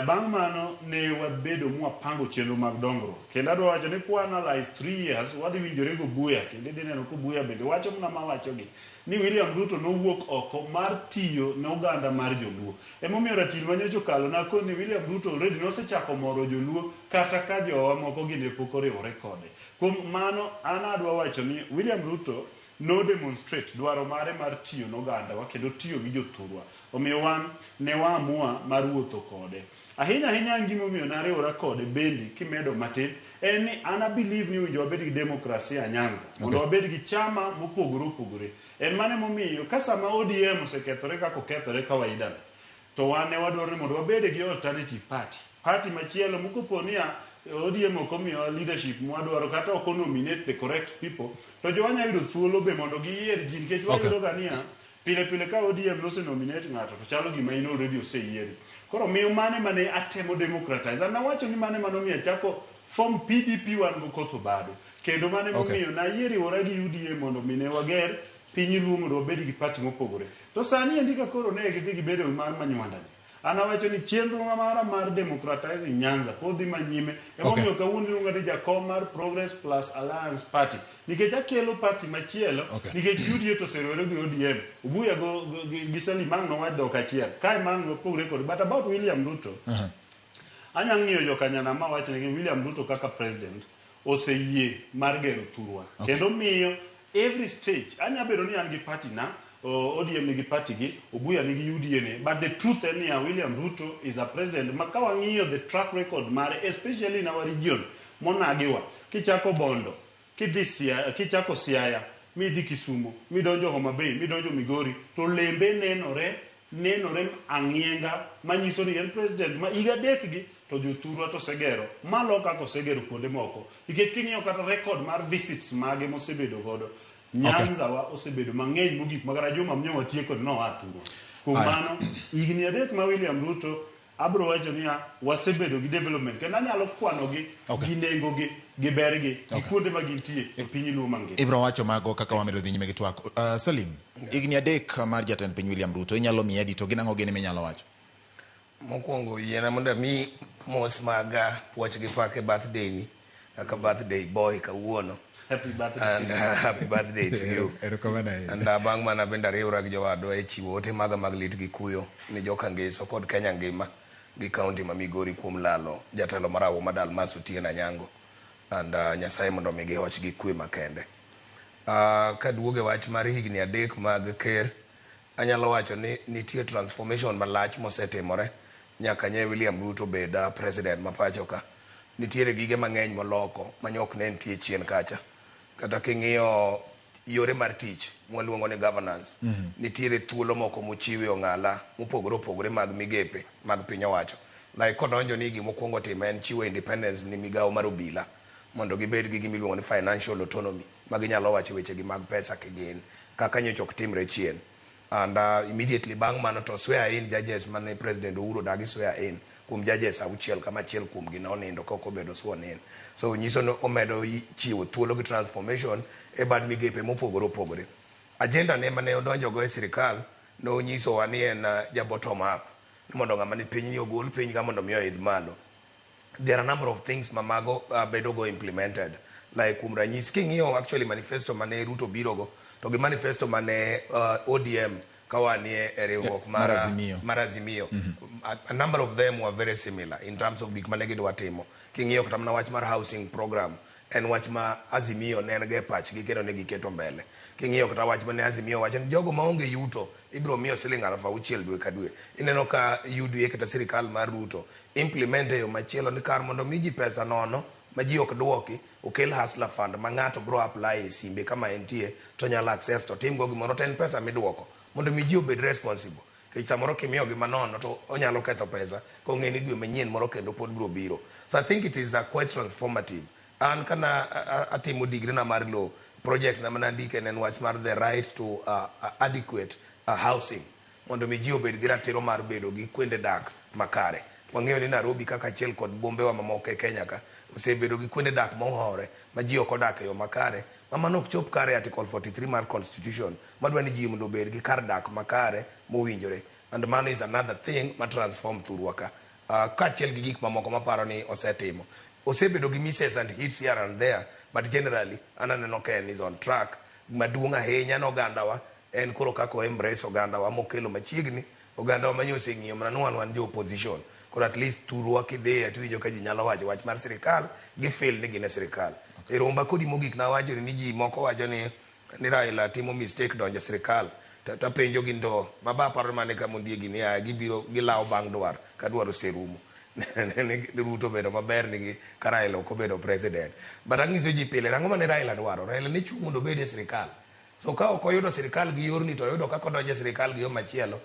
Bang' mano ne wabedo mwapango chenro mag dongruok. Kendo adwa wacho ni kwa analyze 3 years wadhi winjore gi Obuya kendo idhi neno ka Obuya bende wacho mana mawachogi ni William Ruto nowuok oko mar tiyo ne oganda mar joluo. Emomiyo ratil manyocha okalo nakoni ni William Ruto already nosechako moro joluo kata ka jowa moko gi ne pok oriwore kode. Kuom mano an adwa wacho ni William Ruto no demonstrate dwaro mare mar tiyo ne ogandawa kendo tiyo gi jothurwa. Omiyo wan ne waamua mar wuotho kode. Ahinya ahinya an gimomiyo nariwora kode bende kimedo matin en ni an a believe ni owinjo wabed gi demokrasia Nyanza mondo wabed gi chama mopogore opogore. En mano emomiyo ka sama ODM osekethore kaka okethore kawaida no, to wan ne wadwaro ni mondo wabed gi alternative party. Party machielo mokopo niya ODM ok omiyowa leadership mwadwaro kata ok o nominate the correct people to jowa nyalo yudo thuolo be mondo giyier ji nikech wayudo ga niya pile pile ka ODM nose nominate ng'ato to chalo gima in already oseyieri. Koro miyo mane mane atemo democratize. An nawacho ni mane mane omiyo achako form PDP wan go koth Obado. Kendo mane momiyo nayie riwora gi UDA mondo mi ne wager piny Luo mondo wabed gi party mopogore. To sani endi ka koro ne gidhi gibedo mar manywanda ni. An awacho ni chenro mara mar democratizing Nyanza pod dhi manyime. Emomiyo kawuono iluonga ni jakom mar Progress Plus Alliance Party. Nikech akelo party machielo, nikech UDA to oseriwore gi ODM. Obuya gi Salim ang' nowach dhok achiel. Kae ma ang' wapogre kode. But about William Ruto, anya ng'iyo jokanyanam mawach ni William Ruto kaka president oseyie mar gero thurwa. Kendo miyo every stage, anya bedo ni an gi party na, ODM nigi party gi, Obuya nigi UDA ne, but the truth en niya William Ruto is a president ma ka wang'iyo the track record mare, especially in our region, monagiwa, kichako Bondo, kidhi Siaya, kichako Siaya, midhi Kisumo, midonjo Homa Bay, midonjo Migori, to lembe nenore ang'ienga manyiso ni en president ma higa adek gi to jothurwa to osegero malo kaka osegero kuonde moko nikech king'iyo kata record mar visits mage mosebedo godo Nyanza wa osebedo mang'eny mogik makata juma mnyo watieko ni noa thurwa. Kuom mano higni adek ma William Ruto abro wacho niya wasebedo gi development kendo anyalo kwanogi gi nengo gi gi bergi gi kuonde ma gintie e piny Luo mangima.
Ibro wacho mago kaka wamedo dhi nyime gi twak. Salim, higni adek mar jatend piny William Ruto inyalo miye adi to gin ang'o gini minyalo wacho?
Mokwongo yiena mondo ami mos maga puoch gi pak e birthday ni kaka birthday boy kawuono.
Happy birthday.
And happy birthday to you.
Erokamano ahinya.
And bang' mana bende ariwra gi jowadwa e chiwo ote maga mag lit gi kuyo ni joka Ngeso kod Kenya ngima gi kaunti ma Migori kuom lalo jatelo marahuma Dalmas Otieno Anyango. And Nyasaye mondo omigi hoch gi kwe makende. Kaduogo e wach mar higni adek mag ker, Anyalo wacho ni nitie transformation malach mosetimore nyaka nye William Ruto bed president ma pacho ka. Nitiere gige mang'eny moloko manyok ne nitie chien kacha. Kata king'iyo yore mar tich mwaluongo ni governance, nitiere thuolo moko mochiwe ong'ala mopogore opogore mag migepe mag piny owacho. Like kodonjo ni gimokwongo timo en chiwo independence ni migawo mar obila mondo gibed gi gima iluongo ni financial autonomy ma ginyalo wacho wechegi mag pesa kigin kaka nyocha ok timre chien. And immediately bang' mano to swear in judges mane President Uhuru odagi swear in kuom judges auchiel kama achiel kuomgi ne onindo ka ok obedo sworn in. So nyiso ni omedo chiwo thuolo gi transformation e bad migepe mopogore opogore. Agenda ne mane odonjogo e sirikal nonyisowa ni en ja bottom up ni mondo ng'ama ni piny ni ogol piny ka mondo mi oidh malo. There are a number of things ma mago bedo go implemented. Like kuom ranyisi king'iyo actually manifesto mane Ruto birogo to gi manifesto mane ODM ka wanie e riwruok mar
Azimio.
Mar Azimio. A number of them were very similar in terms of gik mane gidwa timo. King'iyo kata mana wach mar housing program en wach ma Azimio ne en go e pachgi kendo ne giketo mbele. King'iyo kata wach mane Azimio wacho ni jogo maonge yuto ibiro miyo siling 6,000 dwe ka dwe. Ineno ka UDA kata sirikal mar Ruto implement e yo machielo ni kar mondo mi ji pesa nono ma ji ok duoki, okel hustler fund ma ng'ato bro apply e simbe kama entie to onyalo access to timgo gimoro to en pesa miduoko mondo mi ji obed responsible. Nikech samoro kimiyogi manono to onyalo ketho pesa kong'e ni dwe manyien moro kendo pod bro biro. So I think it is a quite transformative. An kana atimo degree na mar law, project na mana ndike ne en wach mar the right to adequate housing mondo mi ji obed gi ratiro mar bedo gi kuonde dak makare. Wang'eyo ni Nairobi kaka achiel kod bombewa mamoko e Kenya ka osebedo gi kuonde dak mohore ma ji ok odak e yo makare ma mano ok chop kare Article 43 mar Constitution madwa ni ji mondo obed gi kar dak makare mowinjore. And mano is another thing ma transform thurwa ka. Kaachiel gi gik mamoko maparo ni osetimo. Osebedo gi misses and hits here and there, but generally an aneno ka en is on track. Maduong' ahinya ne ogandawa en koro kaka o embrace ogandawa mokelo machiegni ogandawa ma nyo oseng'iyo mana ni wan jo opposition. Koro at least thurwa kidhiye to iwinjo ka ji nyalo wacho wach mar sirikal, gi feel ni gin e sirikal. E romba kodi mogik nawacho ni ji moko wacho ni Raila timo mistake donjo e sirikal. Tapenjo gi to baba aparo mana ka mondiegi ni aya gibiro gilawo bang' dwar ka dwar oserumo. Ni Ruto obedo maber nigi ka Raila ok obedo president. But ang'iso ji pile nang'o mane Raila dwaro? Raila ne chung' mondo obed e sirikal. So ka ok oyudo sirikal gi yorni to oyudo kaka odonjo e sirikal gi yo machielo.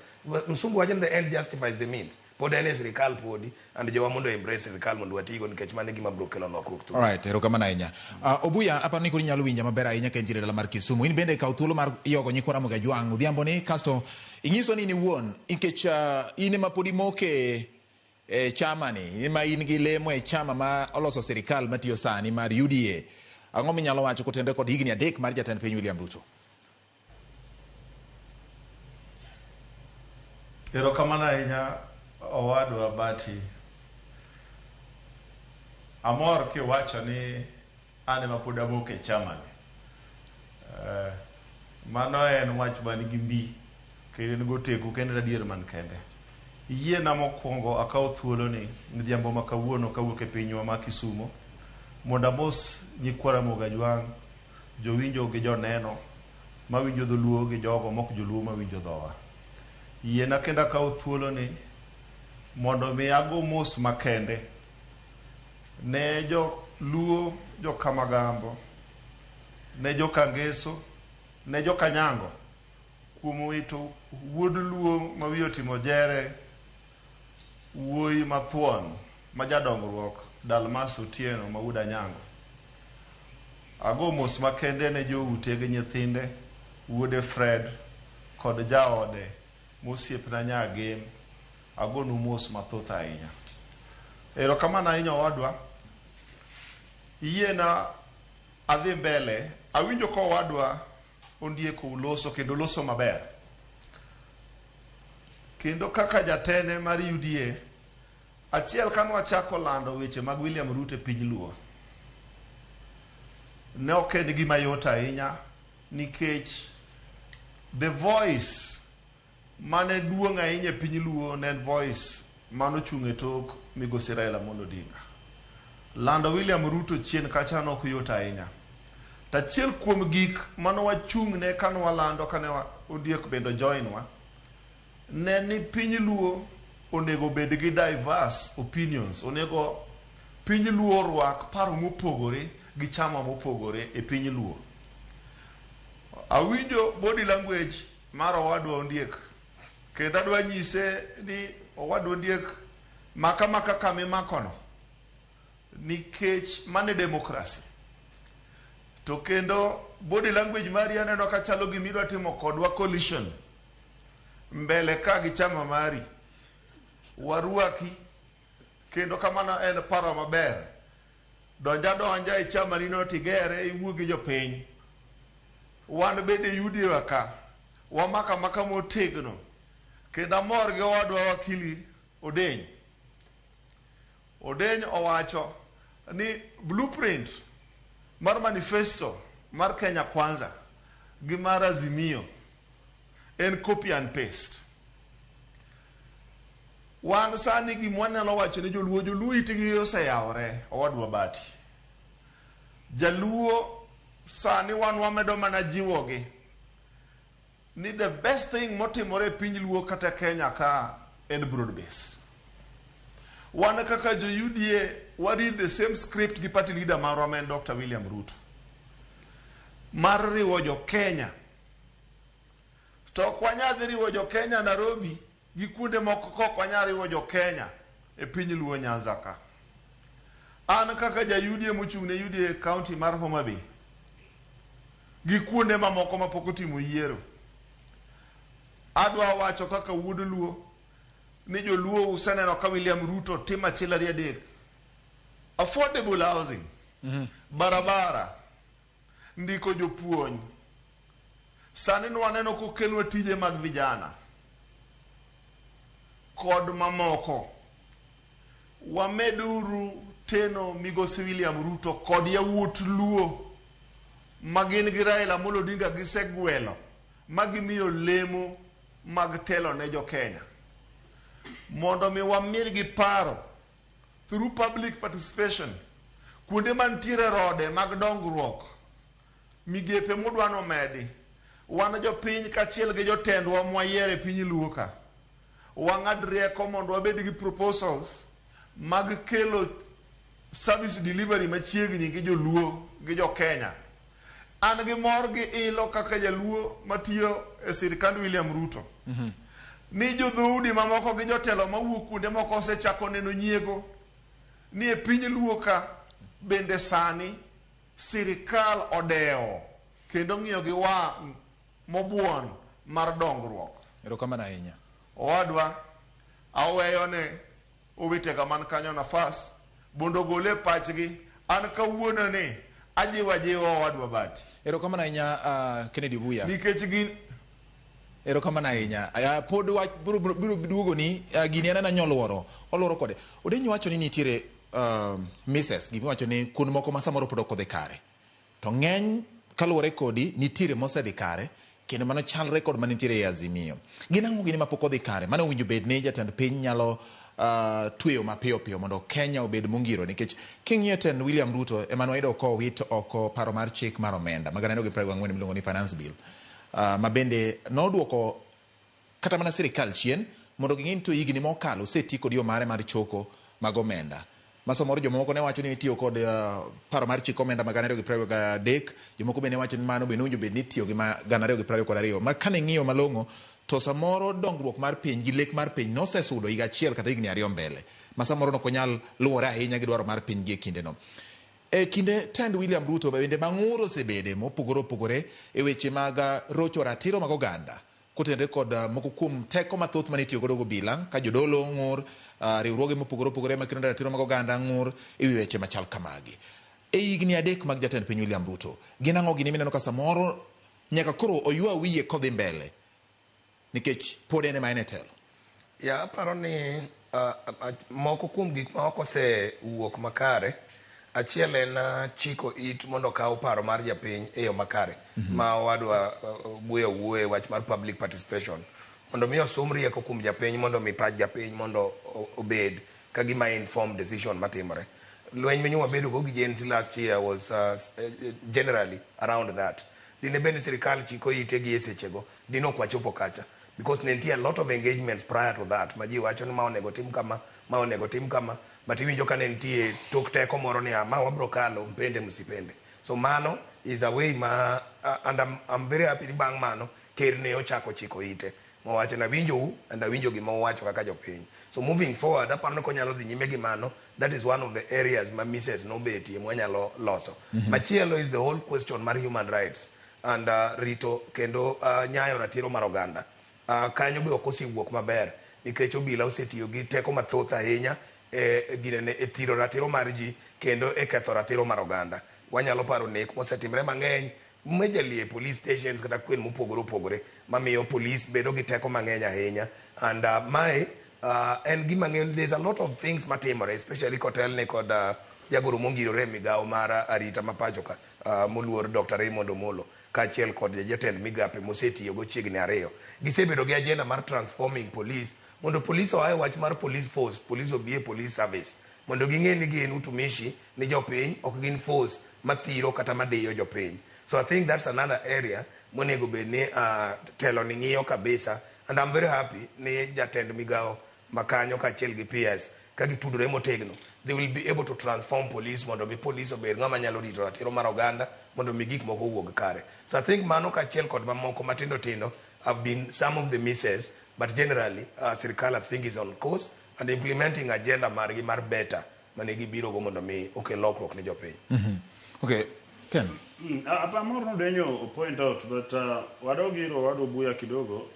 Msungu wacho ni the end justifies the means. Pod en e sirikal podi and jowa mondo embrace sirikal mondo watigo nikech mano e gima biro kelo lokruok thurwa.
Alright, erokamano ahinya. Obuya, aparo ni koro inyalo winja maber ahinya ka intiere e dala mar Kisumu. In bende kaw thuolo mar yogo nyikwa Ramogi Ajwang' odhiambo ni kasto inyiswa ni in iwuon nikech in ema pod imoke e chama ni, ema in gi lemo e chama ma oloso sirikal matiyo sani mar UDA. Ang'o minyalo wacho kotenore kod higni 3 mar jatend piny William Ruto?
Erokamano ahinya owadwa Bati. Amor kiwacho ni an ema pod amoko e chama ni. Mano en wach man gi mbi kendo en goteku kendo en adier man kende. Yiena mokwongo akaw thuolo ni midhiambo ma kawuono kawuok e pinywa ma Kisumo mondo amos nyikwa Ramogi Ajwang', jowinjo gi joneno mawinjo dholuo gi jogo mok joluo mawinjo dhowa. Yiena kendo akaw thuolo ni mondo mi ago mos makende ne joluo jokamagambo, ne jokangeso, ne jokanyango kuom wito wuod luo ma wiye otimo jere, wuoyi mathuon ma jadongruok Dalmas Otieno ma wuod Anyango. Ago mos makende ne joute gi nyithinde, wuode Fred kod jaode mosiepna Nyagem. Agonu mos mathoth ahinya. Erokamano ahinya owadwa. Yiena adhi mbele. Awinjo ka owadwa ondieko uloso kendo loso maber. Kendo kaka jatende mar UDA, achiel kane wachako lando weche mag William Ruto e piny Luo, ne ok en gima yot ahinya nikech the voice mane duong' ahinya e piny Luo ne en voice manochung' e tok migosi Raila Amolo Odinga. Lando William Ruto chien kacha ne ok yot ahinya. To achiel kuom gik mane wachung'ne kane walando kane ondiek bende ojoin wa, Ne ni piny Luo onego bed gi diverse opinions, onego piny Luo orwak paro mopogore gi chama mopogore e piny Luo. Awinjo body language mar owadwa Ondiek kendo adwa nyise ni owadwa Ondiek maka maka kama imakono nikech mano e democracy. To kendo body language mari aneno ka chalo gima idwa timo kodwa coalition mbele ka gi chama mari. Warwaki kendo kamano en paro maber. Donja donja e chama ni no tigere iwuo gi jopiny. Wan bende UDA ka wamaka maka motegno kendo amor gi owadwa wakili Odeny. Odeny owacho ni blueprint mar manifesto mar Kenya Kwanza gi mar Azimio en copy and paste. Wan sani gima wanyalo wacho ne joluo, joluo itgi oseyawore, owadwa Bati. Jaluo sani wan wamedo mana jiwogi ni the best thing motimore e piny Luo kata Kenya ka en broad base. Wan kaka jo UDA wa read the same script gi party leader marwa ma en Dr. William Ruto mar riwo jo Kenya. To ok wanyal dhi riwo jo Kenya Nairobi gi kuonde moko kok wanyal riwo jo Kenya e piny Luo Nyanza ka. An kaka ja UDA mochung' ne UDA county mar Homa Bay gi kuonde mamoko mapok otimo yiero, adwa wacho kaka wuod Luo ni joluo useneno ka William Ruto timo achiel ariyo adek. Affordable housing, barabara, ndiko jopuonj. Sani nwaneno kokelnwa tije mag vijana kod mamoko. Wameduru teno migosi William Ruto kod yawuot Luo ma gin gi Raila Amolo Odinga gisegwelo ma gimiyo lemo mag telo ne jo Kenya mondo mi wamirgi paro through public participation kuonde mantiere rode mag dongruok migepe mudwa nomedi wan jopiny kaachiel gi jotendwa mwayiero e piny Luo ka wang'ad rieko mondo wabed gi proposals mag kelo service delivery machiegni gi joluo gi jo Kenya. An gi mor gi ilo kaka jaluo matiyo e sirkand William Ruto ni jodhoudi mamoko gi jotelo mawuok kuonde moko osechako neno nyiego ni e piny Luo ka bende sani sirikal odewo kendo ng'iyo gi wang' mobuon mar dongruok.
Erokamano ahinya.
Owadwa, aweyo ne owetega man kanyo nafas mondo ogol e pachgi an kawuono ni ajiwo ajiwa owadwa Bati.
Erokamano ahinya Kennedy Obuya.
Nikech gin
Erokamano ahinya. Pod wach biro duogoni gini anena nyoluoro. Oluoro kode. Odenyo wacho ni nitiere misses, gimiwacho ni kuond moko ma samoro pod ok odhi kare. To ng'eny kaluwore kodi nitiere mosedhi kare kendo mano chalre kod manitiere e Azimio. Gin ang'o gini mapok odhi kare? Mano owinjo bed ni jatend piny nyalo tweyo mapiyo piyo mondo Kenya obed mongiro nikech king'iyo tend William Ruto ema nwayudo kowit oko paro mar chik mar omenda mag 2024 miluongo ni finance bill ma bende noduoko kata mana sirikal chien mondo ging'i ni to higni mokalo oseti kod yo mare mar choko mag omenda. Ma samoro jomoko ne wacho ni itiyo kod paro mar chik omenda mag 2023, jomoko bende wacho ni mano bende owinjo bed ni itiyo gi ma 2022. Ma kane ing'iyo malong'o to samoro dongruok mar piny gi lek mar piny nosesudo higa achiel kata higni ariyo mbele ma samoro nok onyal luwore ahinya gi dwaro mar piny gi e kindeno. E kinde tend William Ruto bende mang'ur osebede mopogore opogore e weche mag rocho ratiro mag oganda kotenore kod moko kuom teko mathoth mane itiyo godo gobila ka jodolo ng'ur, riwruoge mopogore opogore makedo ne ratiro mag oganda ng'ur e wi weche machal kamagi. E higni adek mag jatend piny William Ruto, gin ang'o gini mineno ka samoro nyaka koro oywa wiye kodhi mbele nikech pod en ema en e telo?
Ya aparo ni moko kuom gik ma ok osewuok makare, achiel en chiko it mondo okaw paro mar japiny e yo makare ma owadwa Buya wuoye wach mar public participation mondo mi osum rieko kuom japiny mondo mi pach japiny mondo obed ka gima informed decision matimore. Lweny ma nyo wabedo go gi Gen Z last year was generally around that. Dine bed ni sirikal chiko ite gi e sechego, dine ok wachopo kacha. Because ne nitie a lot of engagements prior to that ma ji wacho ni ma onego tim kama, ma onego tim kama, but iwinjo ka ne nitie tok teko moro ni ma wabro kalo mpende msipende. So mano is a way ma and I'm very happy ni bang' mano ker ne ochako chiko ite mowacho ni awinjou and awinjo gima uwacho kaka jopiny. So moving forward aparo ni konyalo dhi nyime gi mano, that is one of the areas ma misses nobetie mwanyalo loso. Machielo is the whole question mar human rights and rito kendo nyayo ratiro mar oganda. Kanyo be ok osewuok maber nikech obila osetiyo gi teko mathoth ahinya e ginene e thiro ratiro mar ji kendo e ketho ratiro mar oganda. Wanyalo paro nek mosetimre mang'eny majorly e police stations kata kwen mopogore opogore mamiyo police bedo gi teko mang'eny ahinya and mae en gima ng'eyo there's a lot of things matimore especially kotelne kod jagoro mongirore e migawo mar arita ma pacho ka moluor Dr. Raymond Omolo kaachiel kod jatend migape mosetiyogo chiegni ariyo. Gisebedo gi agenda mar transforming police mondo police oa e wach mar police force, police obi e police service mondo ging'e ni gin utumishi ni jopiny, ok gin force mathiro kata madiyo jopiny. So I think that's another area monego bed ni telo ni ng'iyo kabisa and I'm very happy ni jatend migawo makanyo kaachiel gi PS ka gitudore motegno they will be able to transform police mondo mi police obed ng'ama nyalo rito ratiro mar oganda mondo mi gik moko owuog kare. So I think mano kaachiel kod mamoko matindo tindo have been some of the misses, but generally sirikal I think is on course and implementing agenda margi mar better mane gibiro go mondo mi okel lokruok ne jopiny.
Okay, Ken.
Amor nodenyo point out but wadog ir Owadu Buya kidogo.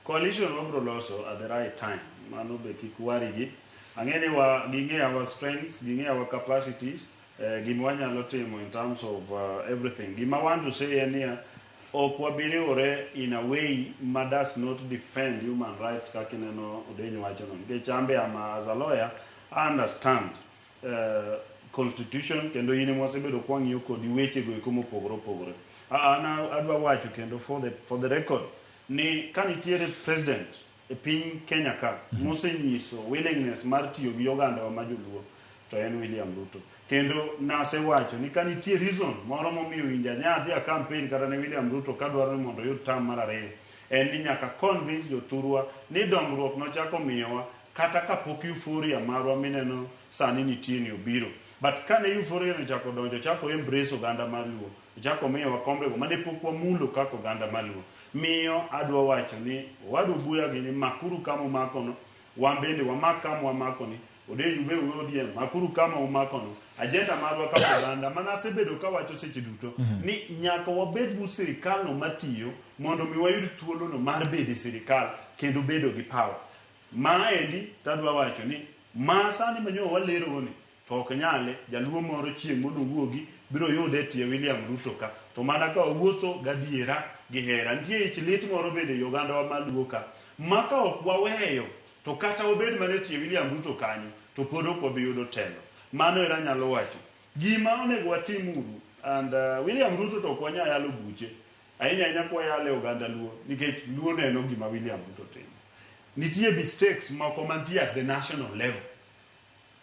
Coalition wabro loso at the right time. Mano be kik worry gi. Ang'e ni wa ging'e our strengths, ging'e our capacities, gima wanyalo timo in terms of everything. Gima want to say en niya, ok wabi riwore in a way ma does not defend human rights kaka ineno Odenyo wachono. Nikech an be as a lawyer, I understand constitution kendo in ema wasebedo kwang'iyo kodi weche go eko mopogore opogore. An adwa wacho kendo for the record ni ka nitiere president e piny Kenya ka mosenyiso willingness mar tiyo gi oganda wa ma joluo to en William Ruto. Kendo nasewacho ni ka nitie reason moro momiyo winja nya dhi a campaign kata ne William Ruto kadwaro ni mondo oyud term mar ariyo en ni nyaka convince jothurwa ni dongruok nochako miyowa kata kapok euphoria marwa mineno sani nitie ni obiro. But kane euphoria no ochako donjo, ochako embrace oganda mar Luo, ochako miyowa kombego mane pok wamulo kaka oganda mar Luo. Miyo adwa wacho ni Owadu Buya gini makuru kama umakono, wan bende wamak kama wamakoni, Odenyo be ODM, makuru kama umakono. Agenda marwa kaka oganda mana asebedo kawacho seche duto ni nyaka wabed but sirikal no matiyo mondo mi wayud thuolo no mar bedo e sirikal kendo bedo gi power. Maendi tadwa wacho ni ma sani manyo walero ni to ok nyale jaluo moro chieng' monowuogi biro yude e tie William Ruto ka to mana ka wawuotho gadiera gi hera. Nitie ich lit moro bende ei oganda wa maluo ka ma ka ok waweyo to kata wabed mana e tie William Ruto kanyo to pod ok wabi yudo telo. Mano era anyalo wacho. Gima onego watim uru and William Ruto to ok wanyal yalo buche ahinya ahinya kwayale oganda Luo nikech Luo neno gima William Ruto timo. Nitie mistakes moko mantie at the national level.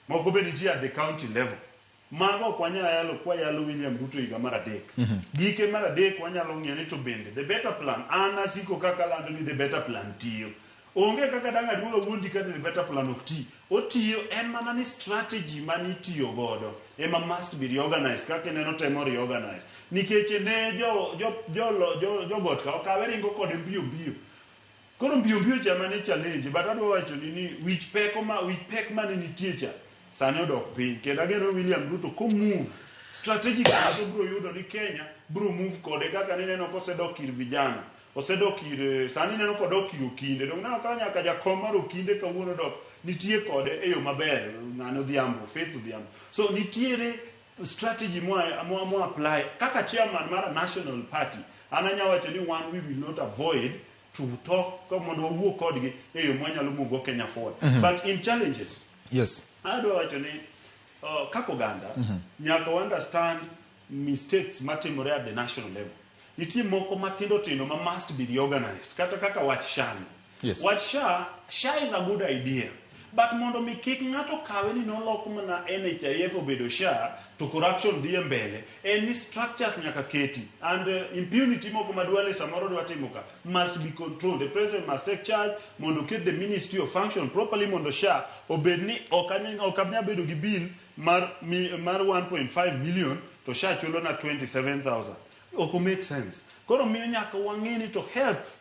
Moko be nitie at the county level. Mago ok wanyal yalo kwayalo William Ruto higa mar adek. Gike mar adek wanyalo ng'iyo ni to bende the better plan an asiko kaka lando ni the better plan tiyo. Onge kaka dang' aduog awuondi ka the better plan ok ti. Otiyo en mana ni strategy manitiyo godo ema must be reorganized kaka ineno temo reorganize. Nikech ne jo got ka okawe ringo kode mbio mbio. Koro mbio mbio cha mane challenge but adwa wacho ni wich pek ma wich pek mane nitie cha sani odok piny kendo ageno William Ruto ko move strategically to bro yudo ni Kenya bro move kode kaka nineno kosedok ir vijana osedok ir sani neno kodok ir Okinde dong neno ka nyaka jakom mar Okinde kawuono dok nitie kode e yo maber ng'ano Odhiambo Faith Odhiambo so nitiere strategy mo apply kaka chairman mar a national party an anya wacho ni one we will not avoid to talk mondo wawuo kodgi e yo mwanyalo move go Kenya forward. But in challenges adwa wacho ni kaka oganda nyaka wa understand mistakes matimore at the national level. Nitie moko matindo tindo ma must be reorganized kata kaka wach SHA ni. Wach SHA, SHA is a good idea. But mondo mi kik ng'ato kawe ni nolok mana NHIF obedo SHA to corruption dhi e mbele, en ni structures nyaka keti and impunity moko ma Duale samoro dwa timo ka must be controlled. The president must take charge mondo oket the ministry of function properly mondo SHA obed ni ok anyal bedo gi bill mar 1.5 million to SHA chulo na 27,000. Ok o make sense. Koro miyo nyaka wang'e ni to health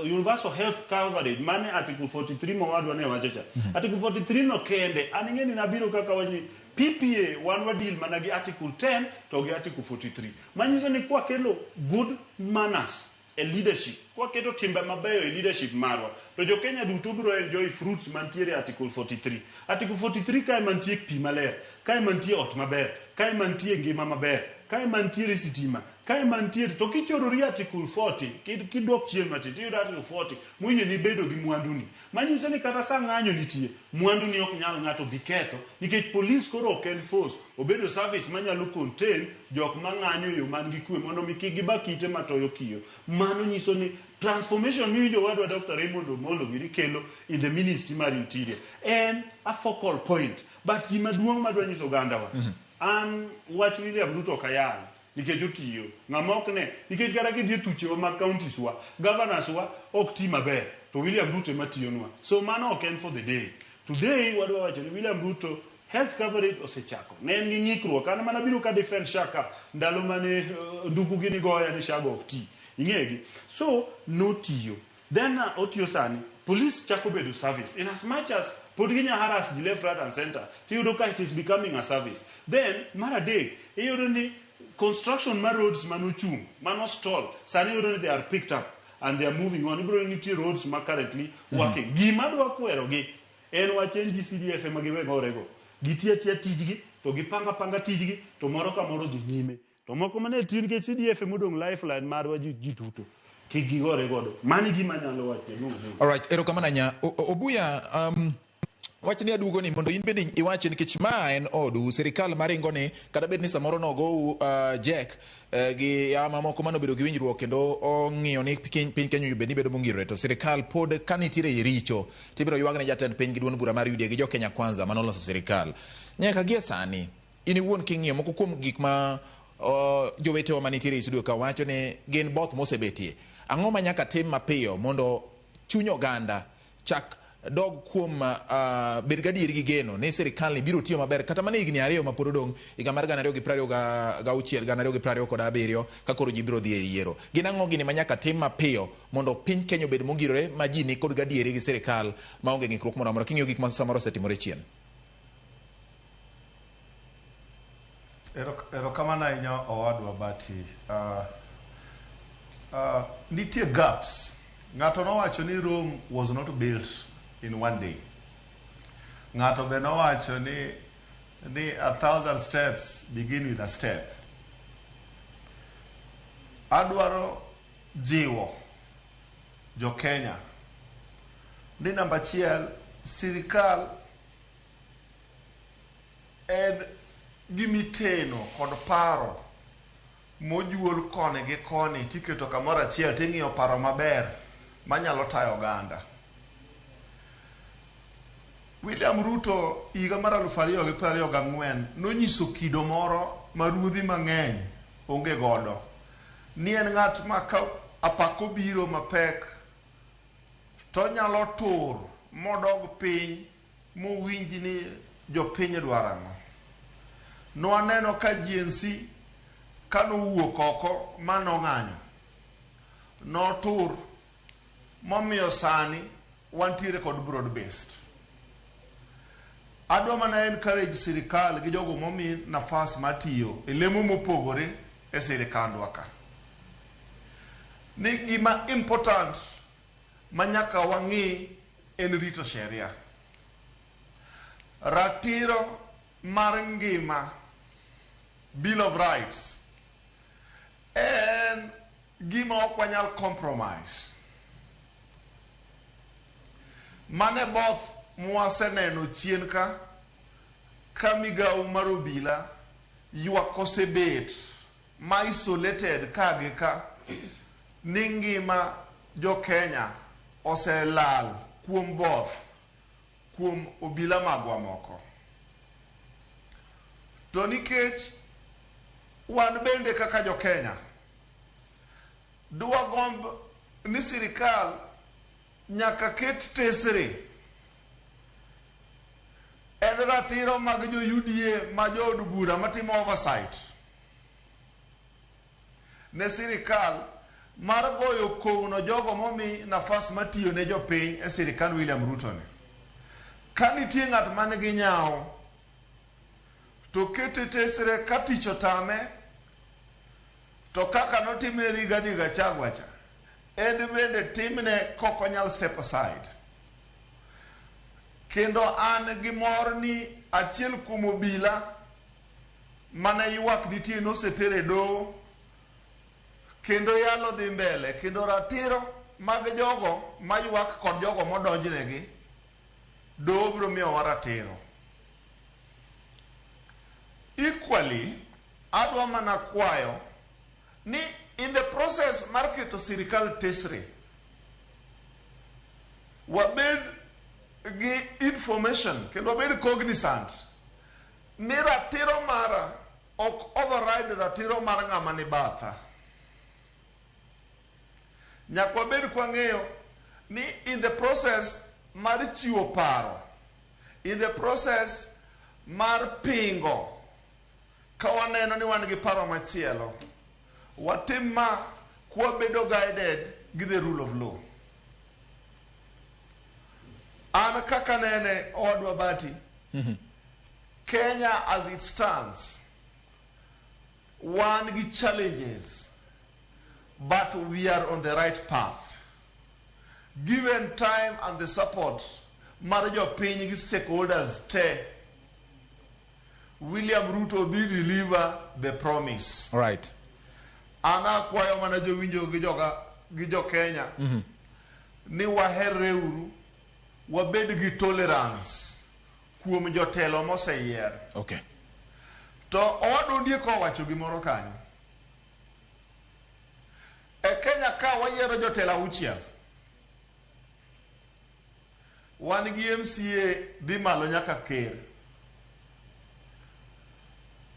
universal health coverage mane article 43 mowadwa ne wacho cha. Article 43 no kende an ing'e ni nabiro kaka wach ni PPA wan wadeal mana gi article 10 to gi article 43. Manyiso ni kwakelo good manners e leadership, kwaketo timbe mabeyo e leadership marwa, to jo Kenya duto biro enjoy fruits mantiere article 43. Article 43 kae mantie pi maler, kae mantie ot maber, kae mantie ngima maber, kae mantiere sitima, kae mantiere to kichorori article 40 kidok chien matin tiyudo article 40 moyieni bedo gi mwanduni. Manyiso ni kata sa ng'anyo nitie, mwanduni ok nyal ng'ato bi ketho nikech police koro ok en force, obedo service manyalo contain jok mang'anyo e yo man gi kwe mondo mi kik giba kite matoyo kiyo. Mano nyiso ni transformation miwinjo wadwa Dr. Raymond Omolo giri kelo in the ministry mar interior en a focal point. But gima duong' madwa nyiso ogandawa, an wach William Ruto ok ayal nikech otiyo. Ng'ama ok ne, nikech kata kidhi e thuchewa mag counties wa, governors wa ok ti maber, to William Ruto ema tiyonwa. So mano ok en for the day. Today wadwa wacho ni William Ruto health coverage osechako. Ne en gi ng'ikruok. An mana biro ka defend SHA ka ndalo mane nduku gini goya ni SHA go ok ti. Ing'egi. So notiyo. Then otiyo sani. Police chako bedo service. In as much as pod ginya harass ji left, right and center, tiyudo ka it is becoming a service. Then, mar adek, iyudo ni construction mar roads manochung', mano stall, sani iyudo ni they are picked up and they are moving on. Ibiro ni nitie roads ma currently working. Gima dwa kwerogi en wach NGCDF ema giwe gorego. Gitiyo atiya tijgi, to gipanga panga tijgi, to moro ka moro dhi nyime. To moko mane tiyo nikech CDF emodong' lifeline marwa ji duto. Kik gigore godo. Mano e gima anyalo wacho.
Alright, erokamano ahinya. Obuya, wach ni aduogo ni mondo in bende iwache nikech ma en odu sirikal maringo ni kata bed ni samoro nogou Jack gi yawa mamoko mane obedo gi winjruok kendo ong'iyo ni piny Kenya obed ni bedo mongirore to sirikal pod ka nitiere richo tibiro ywag ne jatend piny gi duond bura mar UDA gi jo Kenya Kwanza mane oloso sirikal. Nyaka gie sani in iwuon king'iyo moko kuom gik ma jowetewa manitiere e studio ka wacho ni gin both mosebetie. Ang'o ma nyaka tim mapiyo mondo chuny oganda chak dog kuom bed gadieri gi geno ni sirikal ni biro tiyo maber kata mana higni 2 ma pod odong' higa mar 2026 2027 ka koro ji biro dhi e yiero. Gin ang'o gini ma nyaka tim mapiyo mondo piny Kenya obed mongirore ma ji ni kod gadieri gi sirikal maonge ng'ikruok moro amora king'iyo gik ma samoro osetimore chien?
Erokamano ahinya owadwa Bati. Nitie gaps. Ng'ato nowacho ni Rome was not built in one day. Ng'ato be nowacho ni 1,000 steps begin with a step. Adwaro jiwo jo Kenya ni namba achiel, sirikal en gimiteno kod paro mojuol koni gi koni tiketo kamoro achiel ting'iyo paro maber manyalo tayo oganda. William Ruto higa mar 2024 nonyiso kido moro ma ruodhi mang'eny onge godo. Ni en ng'at ma ka apaka obiro mapek to onyalo tur modog piny mowinj ni jopiny dwaro ang'o. Nwaneno ka GNC kanowuok oko ma nong'anyo, notur momiyo sani wantiere kod broad based. Adwa mana encourage sirikal gi jogo momi nafas mar tiyo e lemo mopogore e sirikandwa ka. Ni gima important ma nyaka wang'i en rito sheria. Ratiro mar ngima, Bill of Rights, en gima ok wanyal compromise. Mane both mwaseneno chien ka, ka migawo mar obila ywak osebet ma isolated ka gi ka ni ngima jo Kenya oselal kuom both, kuom obila magwa moko. To nikech wan bende kaka jo Kenya, dwagomb ni sirikal nyaka ket tesre en ratiro mag jo UDA ma jood bura matimo oversight ne sirikal mar goyo kowno jogo momi nafas matiyo ne jopiny e sirikand William Ruto ni. Ka nitie ng'at man gi nyawo to kete tesre ka tich otame to kaka notimne Rigathi Gachagua cha en bende timne kok onyal step aside. Kendo an gi mor ni achiel kuom obila mane ywak nitie noseter e doho kendo yalo dhi mbele kendo ratiro mag jogo maywak kod jogo modonjnegi doho biro miyowa ratiro. Equally, adwa mana kwayo ni in the process mar keto sirikal tesre, wabed gi information kendo wabed cognizant ni ratiro mara ok override ratiro mar ng'ama ni batha. Nyaka wabed kwang'eyo ni in the process mar chiwo paro, in the process mar pingo, ka waneno ni wan gi paro machielo, watim ma kwabedo guided gi the rule of law. An kaka nene owadwa Bati, Kenya as it stands, wan gi challenges, but we are on the right path. Given time and the support mar jopiny gi stakeholders te, William Ruto dhi deliver the promise. An akwayo mana jowinjo gi joga gi jo Kenya ni waherreuru, wabed gi tolerance kuom jotelo moseyier. To owadwa Ondiek owacho gimoro kanyo. E Kenya ka wayiero jotelo auchiel. Wan gi MCA dhi malo nyaka ker.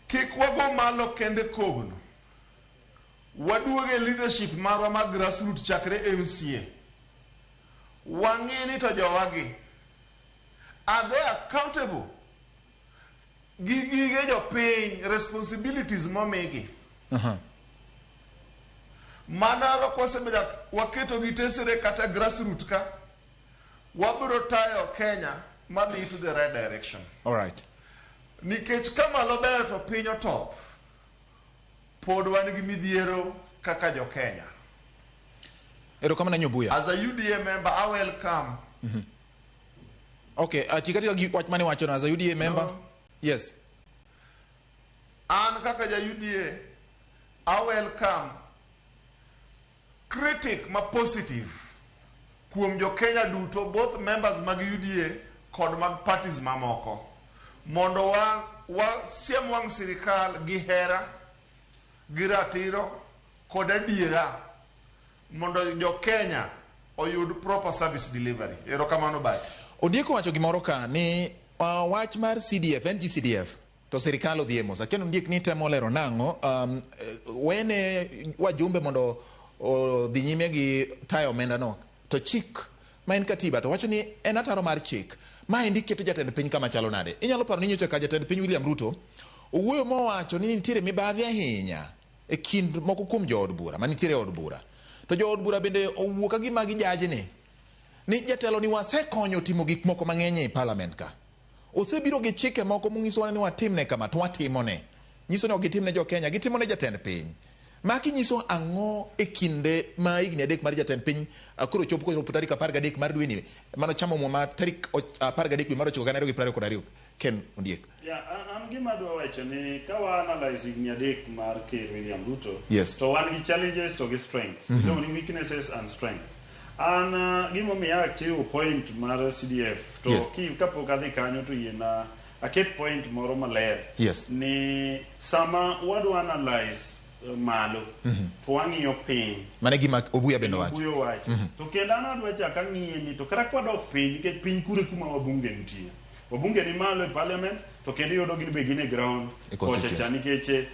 Kik wago malo kende kogno. Waduogo e leadership marwa mag grassroots chakre MCA. Wang'i ni to jowagi are they accountable gi gige jopiny responsibilities momigi. Mano kwasebedo waketo gi tesre kata grassroot ka wabiro tayo Kenya madhi to the right direction.
All right.
Nikech ka malo ber to piny otop, pod wan gi midhiero kaka jo Kenya.
Erokamano Nyobuya.
As a UDA member, I welcome.
Okay, ati katika gi wach mane wachono as a UDA member?
No.
Yes.
An kaka ja UDA, I welcome critic ma positive kuom jo Kenya duto, both members mag UDA kod mag parties mamoko, mondo wa, wa siem wang' sirikal gi hera, gi ratiro kod adiera mondo jo Kenya oyud proper service delivery. Erokamano Bati.
Ondiek owacho gimoro ka ni wach mar CDF, NGCDF to sirikal odhi e mos. Akia ni Ondiek ni temo lero nang'o, wene wajumbe mondo odhi nyime gi tayo omenda no. To chik ma en katiba to wacho ni en ataro mar chik. Maendi keto jatend piny kama chalo nade? Inyalo paro ni nyocha ka jatend piny William Ruto owuoyo mowacho ni nitiere mibadhi ahinya e kind moko kuom jood bura manitiere e od bura. To jood bura bende owuok ka gima gijajni ni jatelo ni wasekonyo timo gik moko mang'eny ei parliament ka. Osebiro gi chike moko monyisowa ni watimne kama to watimone. Nyiso ni ok gitimne jo Kenya, gitimo ne jatend piny. Maki nyiso ang'o e kinde ma higni 3 mar jatend piny koro chopo kochopo tarik 13 mar dweni mano chamo muma tarik 13 dwe mar 9 2022 Ken Ondiek.
Yeah, an gima adwa wacho ni ka wa analyze higni 3 mar Ker William Ruto,
Yes.
to wan gi challenges to gi strengths. Iluongo ni weaknesses and strengths. An gimomiyo achiwo point mar CDF to ki kapok adhi kanyo to yiena aket point moro maler.
Yes.
Ni sama wadwa analyze malo to wang'iyo piny.
Mano e gima Obuya bende owacho.
Obuya owacho. To kendo an adwa chak ang'iye ni to kata kwadok piny nikech piny kure kuma wabunge nitie. Wabunge ni malo e parliament to kendo iyudo gin be gin e ground
E
kocha cha
constituency.
nikech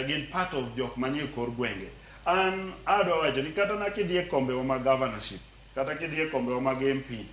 gin part of jok manie kor gwenge. An adwa wacho ni kata na kidhi e kombewa mag governorship kata kidhi e kombewa mag MP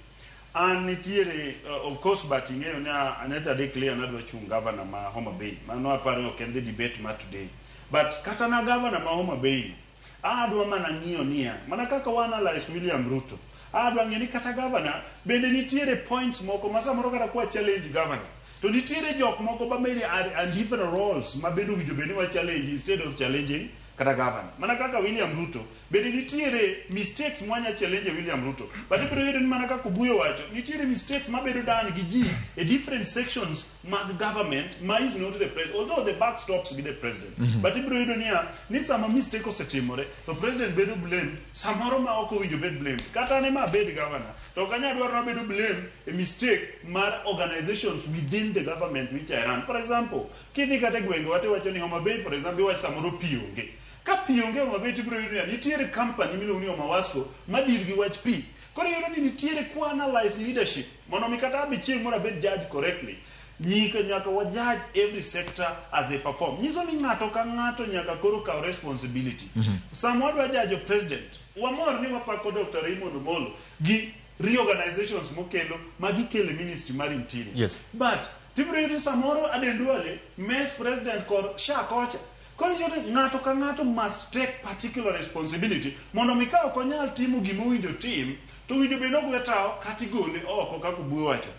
an nitiere of course but ing'eyo ni anyocha declare ni adwa chung' governor ma Homa Bay. Mano aparo ni ok en the debate ma today. But kata na governor ma Homa Bay no, adwa mana ng'iyo niya, mana kaka wa analyse William Ruto, adwa ng'iyo ni kata governor bende nitiere points moko ma samoro kata kwa challenge governor, to nitiere jok moko ma maybe are in different roles ma bende owinjo bed ni wa challenge instead of challenging kata governor. Mana kaka William Ruto, bende nitiere mistakes mwanya challenge William Ruto. But ibiro yudo ni mana kaka Obuyo wacho, nitiere mistakes mabedo done gi ji e different sections mag government ma is not the president, although the buck stops with the president. But ibiro yudo niya, ni sama mistake osetimore, to president bedo blamed, samoro ma ok owinjo bed blamed. Kata an ema abed governor, to ok anyal dwaro nabedo blamed e mistake mar organizations within the government which I run. For example, kidhi kata e gwengewa tiwacho ni Homa Bay, for example, iwacho samoro pi onge. Ka pi onge Homa Bay tibiro yudo niya, nitiere company miluongo ni Homa Wasco ma deal gi wach pi. Koro iyudo ni nitiere kwa analyze leadership mondo mi kata abi chieng' moro abed judge correctly. Nyika nyaka wa judge every sector as they perform. Nyiso ni ng'ato ka ng'ato nyaka koro kaw responsibility. Sama wadwa jajo president, wamor ni wapako Dr. Raymond Omolo gi reorganizations mokelo ma gikelo e ministry mar interior. But tibiro yudo ni samoro Aden Duale mess president kor sha kocha. Koro iyudo ni ng'ato ka ng'ato must take particular responsibility mondo mi ka ok onyal timo gima owinjo tim to owinjo bed ni ogwe tawo kata igole oko kaka Obuyo wacho.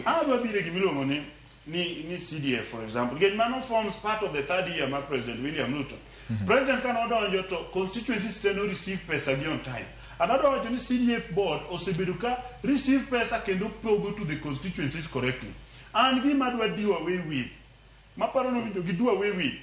Adwa biro e gima iluongo ni CDF for example. Nikech mano forms part of the third year mar President William Ruto. President kane odonjo to constituencies te no receive pesa gi on time. And adwa wacho ni CDF board osebedo ka receive pesa kendo pogo to the constituencies correctly. An gima adwa do away with, maparo ni owinjo gi do away with,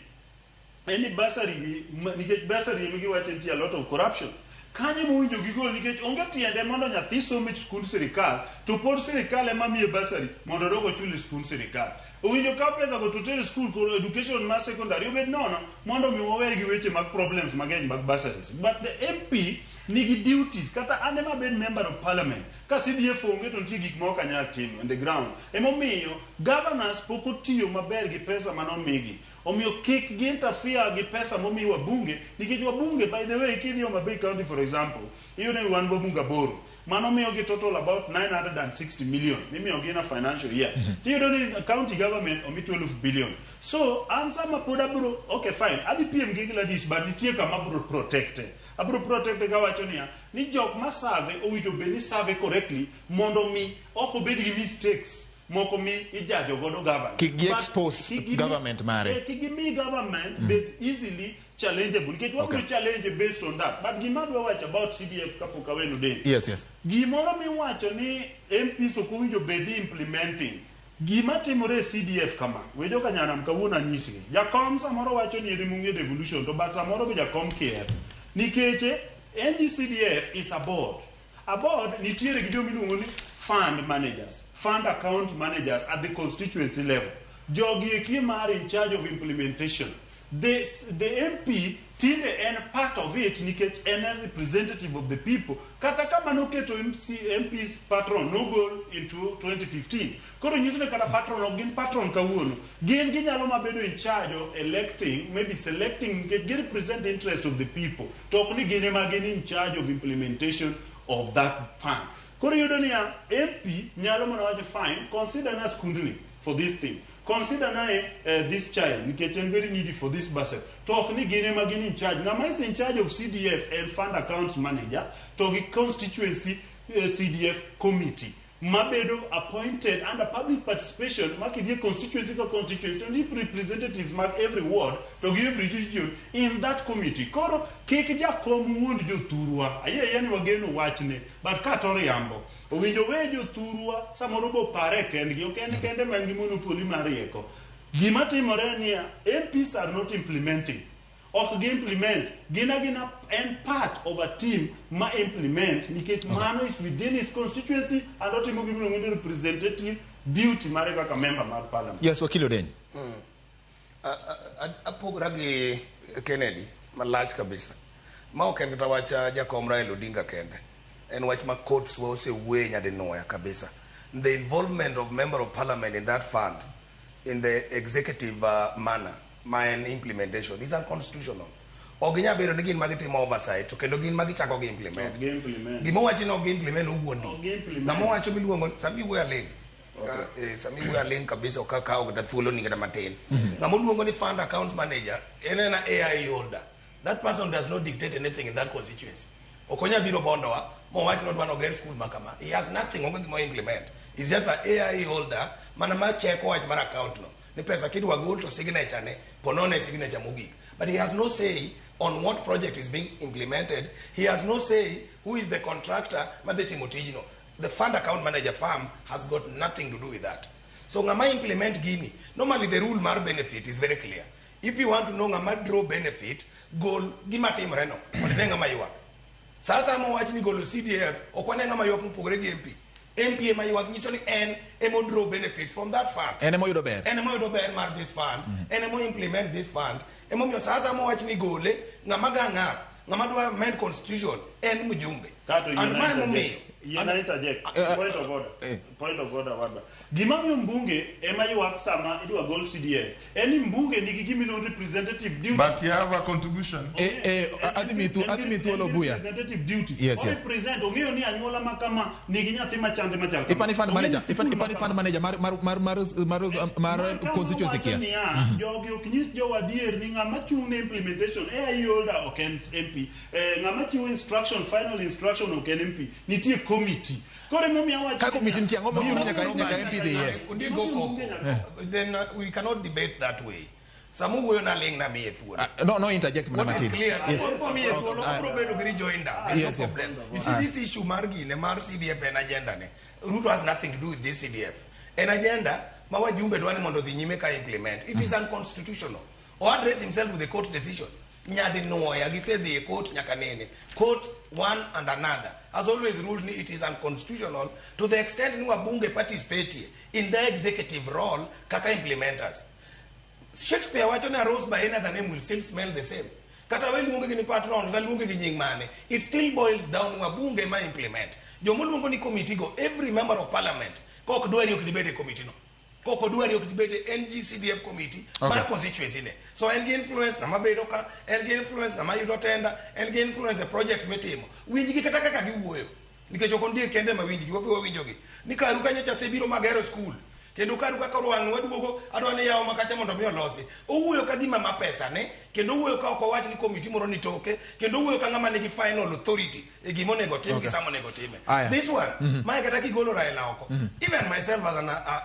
en ni bursary gi, nikech bursary ema giwacho nitie a lot of corruption. Kanyo ema owinjo gigol nikech onge tiende mondo nyathi somo e skund sirikal to pod sirikal ema miye bursary mondo odog ochul e skund sirikal. Owinjo kaw pesa go to ter e skul koro education mar secondary obed nono mondo mi wawer gi weche mag problems mang'eny mag bursaries. But the MP nigi duties kata an ema abed member of parliament ka CDF onge to nitie gik ma ok anyal timo on the ground. Emomiyo governors pok otiyo maber gi pesa mane omigi. Omiyo kik gi interfere gi pesa momi wabunge nikech wabunge by the way kidhi Homa Bay County for example iyudo ni wan wabunge aboro mano miyogi total about 960 million mimiyogi in a financial year. Tiyudo ni county government omi 12 billion. So an sama pod abro okay fine adhi piem gi Gladys but nitie kama abro protecte. Abro protecte kawacho niya ni jok ma serve owinjo bed ni serve correctly mondo mi ok obed gi mistakes moko mi ijajo godo governor.
Kik gi
But
expose
kik gimi-
government mare.
Kik gimi government bed easily challengeable nikech wabiro challenge based on that. But gima adwa wacho about CDF kapok aweno del.
Yes.
Gimoro miwacho ni MPs ok owinjo bed ni implementing. Gima timore e CDF kama, we joka nyanam kawuono anyisgi. Jakom samoro wacho ni en ema devolution to but samoro be jakom kier. Nikech NGCDF is a board. A board nitiere gi joma iluongo ni fund managers, fund account managers at the constituency level. Jogi eki ema are in charge of implementation. The MP tinde en part of it nikech en a representative of the people. Kata kama noketo MC, MP's patron nogol into 2015. Koro nyiso ni kata patron ok gin patron kawuono. Gin ginyalo mabedo in charge of electing, maybe selecting nikech gi represent the interest of the people. To ok ni gin ema gin in charge of implementation of that fund. Koro iyudo niya, MP nyalo mana wacho fine, consider na skundni for this thing. Consider na this child nikech en very needy for this bursary. To ok ni gin ema gin in charge. Ng'ama is in charge of CDF en fund accounts manager to gi constituency CDF committee mabedo appointed under public participation ma kidhi e constituency ka constituency to nitie representatives mag every ward to gi every region in that committee. Koro kik jakom wuond jothurwa. Ayie ayie ni wageno wachne but ka to oriambo. Owinjo we jothurwa samoro bo pare kendgi ok en kende man gi monopoly mar rieko. Gima timore niya MPs are not implementing. Ok gi implement gin agina en part of a team ma implement nikech mano is within his constituency and otimo gima iluongo ni representative duty mare kaka member mar parliament.
Yes, Wakili Odeny.
Apogra gi Kennedy. Malach kabisa. Ma ok en kata wach jakom Raila Odinga kende. En wach ma courts wa osewuoye nyadinwoya kabisa. The involvement of member of parliament in that fund in the executive manner ma en implementation is unconstitutional. Ok ginyal bedo ni gin ma gitimo oversight to kendo gin ma gichako gi implement.
Ok gi-implement.
Gima owachi ni ok gi-implement owuondi.
Ok gi-implement.
Ng'ama owacho miluongo sami iwuoyo aling'. Sami iwuoyo aling' kabisa ok akawo kata thuolo ni kata matin. Ng'ama oluongo ni fund accounts manager en ena AI holder. That person does not dictate anything in that constituency. Ok onyal biro bondowa mowach ni odwa noger school ma kama. He has nothing, onge gima implement. He's just a AI holder mana ma cheko wach mar account no. Ni pesa kidwa gol to signature ne ponone signature mogik. But he has no say on what project is being implemented. He has no say who is the contractor madhi timo tijno. The fund account manager firm has got nothing to do with that. So ng'ama implement gini, normally the rule mar benefit is very clear. If you want to know ng'ama draw benefit, gol gima timore no, mondo ine ng'ama ywak. Sasa sama wach ni golo CDF, ok wane ng'ama ywak mopogore gi MP. MP ema ywak nyiso ni en ema draw benefit from that fund.
En ema oyudo ber.
En ema oyudo ber mar this fund, en ema implement this fund. Emomiyo sasa sama wach ni gole, ng'ama gang up, ng'ama dwa amend constitution en mjumbe.
Kato
And ma emomiyo
yiena interject. Point of order. Point of order wadwa. Gima miyo mbunge ema ywak sama idwa gol CDF en ni mbunge nigi gima iluongo ni representative duty.
But you have a contribution.
Adhi mi thuolo Buya.
Representative duty.
Yes,
O
yes.
represent ong'eyo ni anyuola ma kama nigi nyathi machande machal kama.
Ipani fund
Ong'eyo ni
manager,
sikul ma
ipani
kama.
fund manager mar
Kama
constituency
wacho
kia.
niya, jogi ok nyis jowa adier ni ng'ama chung' ne implementation AI holder ok en MP, ng'ama chiwo instruction, final instruction ok en MP, nitie committee. Koro emomiyo awacho
Ka committee nitie, ang'o mochuno nyaka MP dhi iye?
Ondiek go koko. Then we cannot debate that way. Sama wuoyo na ling' na miye thuolo.
No interject mana
What is
matin.
clear,
Yes.
omiye thuolo, obro bedo gi rejoinder. There's no problem. You see this issue mar gine, mar CDF en agenda ne. Ruto has nothing to do with this CDF. En agenda ma wajumbe dwa ni mondo odhi nyime ka implement. It is unconstitutional. Or address himself with the court decision. Nyadinwoya gisedhi e court nyaka nene. Court one and another has always ruled ni it is unconstitutional to the extent ni wabunge participate in their executive role kaka implementers. Shakespeare wacho ni a rose by any other name will still smell the same. Kata we luonge gi ni patron, kata luonge gi nying mane, it still boils down ni wabunge ma implement. Jomoluongo ni committee go, every member of parliament, kok dwari ok dibed e committee no. Kok odwari ok dibed e NGCDF committee mar constituency ne. So en gi influence ng'ama bedo ka, en gi influence ng'ama yudo tender, en gi influence e project mitimo. Winjgi kata kaka giwuoyo. Nikech ok ondiek kende ma winjgi, wabe wawinjogi. Ni karu kanyo cha asebiro magero school. Kendo karu ka koro wang' waduogo, adwa ni yawo makacha mondo mi olosi. Owuoyo ka gima ma pesa ne, kendo owuoyo ka ok owach ni committee moro ni toke, kendo owuoyo ka ng'ama nigi final authority e gima onego tim gi sama onego time.
Aya.
This one, mae kata kigolo Raila oko. Even myself as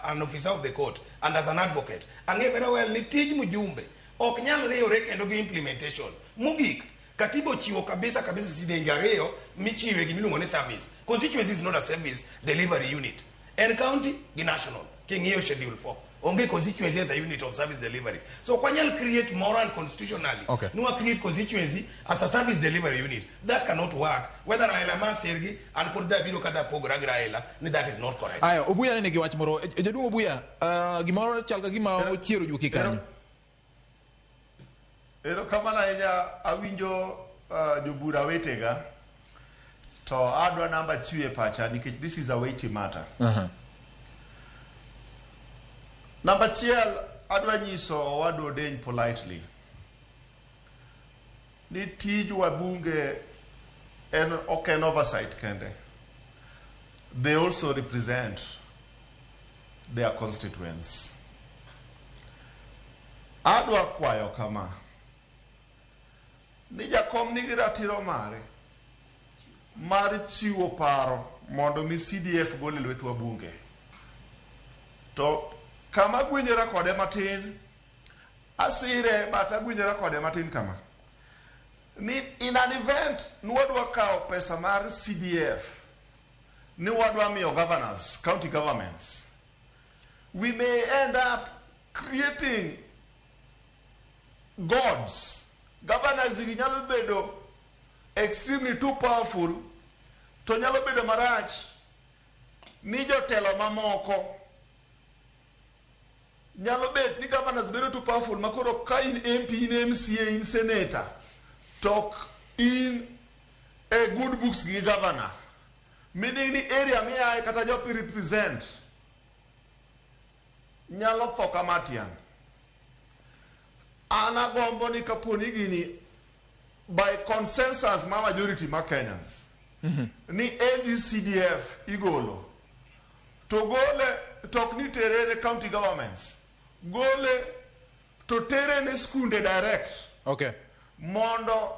an officer of the court and as an advocate, ang'e very well ni tij mjumbe ok nyal riwre kendo gi implementation. Mogik, katiba ochiwo kabisa kabisa sidienje ariyo michiwe gimiluongo ni service. Constituency is not a service delivery unit. En county gi national. King'iyo schedule 4. Onge constituency as a unit of service delivery. So ok wanyal create moral constitutionally. Ni wa create constituency as a service delivery unit. That cannot work. Whether Raila ma sirgi and pod da biro kata pogora gi Raila, ni that is not correct.
Aya, Obuya ne nigi wach moro. Jaduong' Obuya, gimoro chal ka gima ochiero juki kanyo.
Erokamano ahinya, awinjo jobura wetega to adwa namba chiwo e pacha nikech this is a weighty matter. Namba achiel adwa nyiso owadwa Odeny politely ni tij wabunge en ok en oversight kende. They also represent their constituents. Adwa kwayo kama ni jakom nigi ratiro mare mar chiwo paro mondo mi CDF gol e lwet wabunge. To kama agwinyora kode matin, asire but agwinyora kode matin kama. Ni in an event ni wadwa kawo pesa mar CDF ni wadwa miyo governors, county governments. We may end up creating gods. Governors gi nyalo bedo extremely too powerful to nyalo bedo marach ni jotelo mamoko nyalo bet ni governors bedo too powerful makoro ka in MP, in MCA, in senator To in e good books gi governor. Meaning ni area miaye kata jopi represent nyalo tho ka matiang'. An agombo ni kapo ni gini by consensus ma majority ma Kenyans ni NGCDF igolo to gole to ok ni tere ne county governments, gole to tere ne skunde direct mondo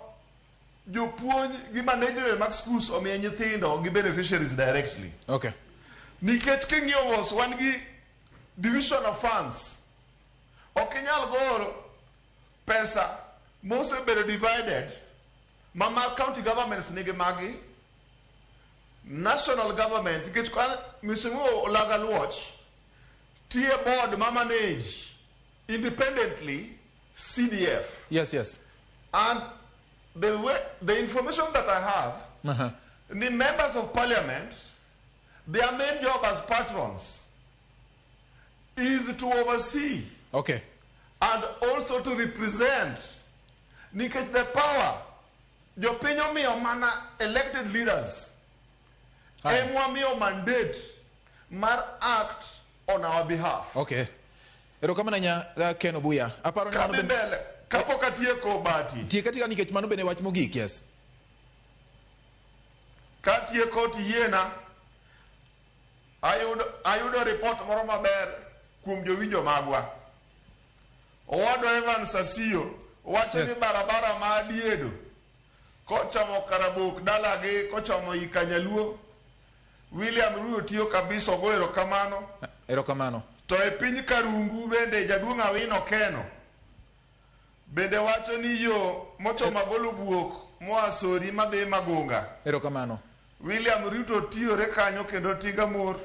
jopuonj gi management mag schools omiye nyithindo gi beneficiaries directly. Nikech king'iyo mos, wan gi division of funds. Ok inyal golo pesa mosebedo divided ma mar county governments nigi magi, national government, nikech Mheshimiwa Olaga Luoch tie board ma manage independently CDF. And the way, the information that I have, the members of parliament, their main job as patrons is to oversee and also to represent, nikech the power jopiny omiyo mana elected leaders emwamiyo mandate mar act on our behalf.
Okay. Erokamano ahinya, Ken Obuya. Aparo ni mano
Kadhi mbele kapok atieko, Bati.
Tiek atika nikech mano bende wach mogik, yes.
Katieko tiyiena ayudo report moro maber kuom jowinjo magwa. Owadwa Evans Asiyo wacho ni barabara ma Diedo kochomo Karabok dalagi kochomo Ikanyaluo, William Ruto tiyo kabisa, ogo erokamano.
Erokamano.
To e piny Karungu bende jaduong' Awino Keno bende wacho ni yo mochomo Agolo Buok moa Sori madhi Magunga,
Erokamano.
William Ruto tiyore kanyo kendo tinga mor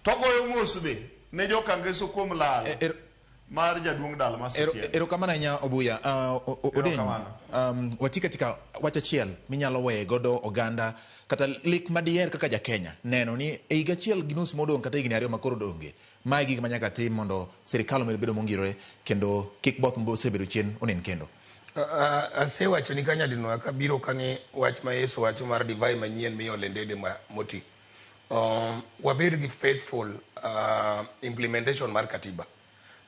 togoyo mos be ne jokangeso kuom lal mar jaduong' Dalmas Otieno.
Erokamano ahinya, Obuya. Odeny,
Erokamano.
Wati katika wach achiel minyalo weye godo oganda kata lek madiher kaka ja Kenya neno ni e higa 1.5 modong' kata higni 2 makoro donge, mae gik ma nyaka tim mondo sirikal omed bedo mongirore kendo kik both mosebedo chien onen kendo.
Asewacho ni ka nyadinwoya kabiro ka ni wach ma Yesu wacho mar divai manyien miolo e ndede ma moti. Wabed gi faithful implementation mar katiba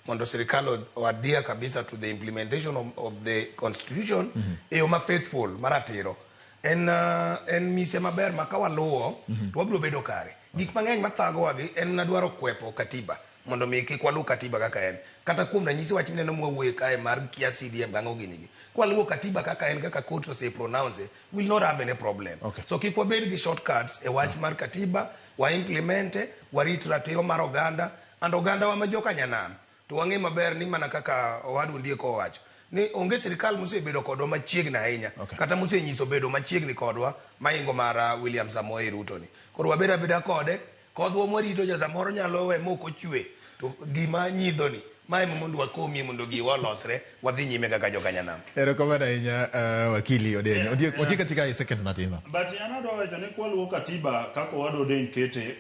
mondo sirikal o adhere kabisa to the implementation of the constitution e yo ma faithful maratiro. En mise maber ma ka waluwo to wabiro bedo kare. Gik mang'eny mathagowa gi en na dwaro kwepo katiba mondo mi kik waluw katiba kaka en. Kata kuom ranyisi wach mineno mwawuoye kae mar kia CDF gang'o gini gi. Kwaluwo katiba kaka en, kaka court ose pronounce, will not have any problem. So kik wabed gi shortcuts e wach mar katiba, wa implement, warit ratiro mar oganda, and oganda wa ma joka nyanam to wang'e maber ni mana kaka owadu Ondiek owacho ni onge sirikal mosebedo kodwa machiegni ahinya kata mosenyiso bedo machiegni kodwa maingo mar William Samoei Ruto ni. Koro wabed abeda kode, kodhwa mwarito cha samoro nyalo we mok ochwe to gima nyidho ni mae mondo wakomie mondo giwa olosre wadhi nyime kaka joka nyanam.
Erokamano ahinya, wakili Odeny. Ondiek, wati katika e second matin.
But an adwa wacho ni kwaluwo katiba kaka owadwa Odeny kete,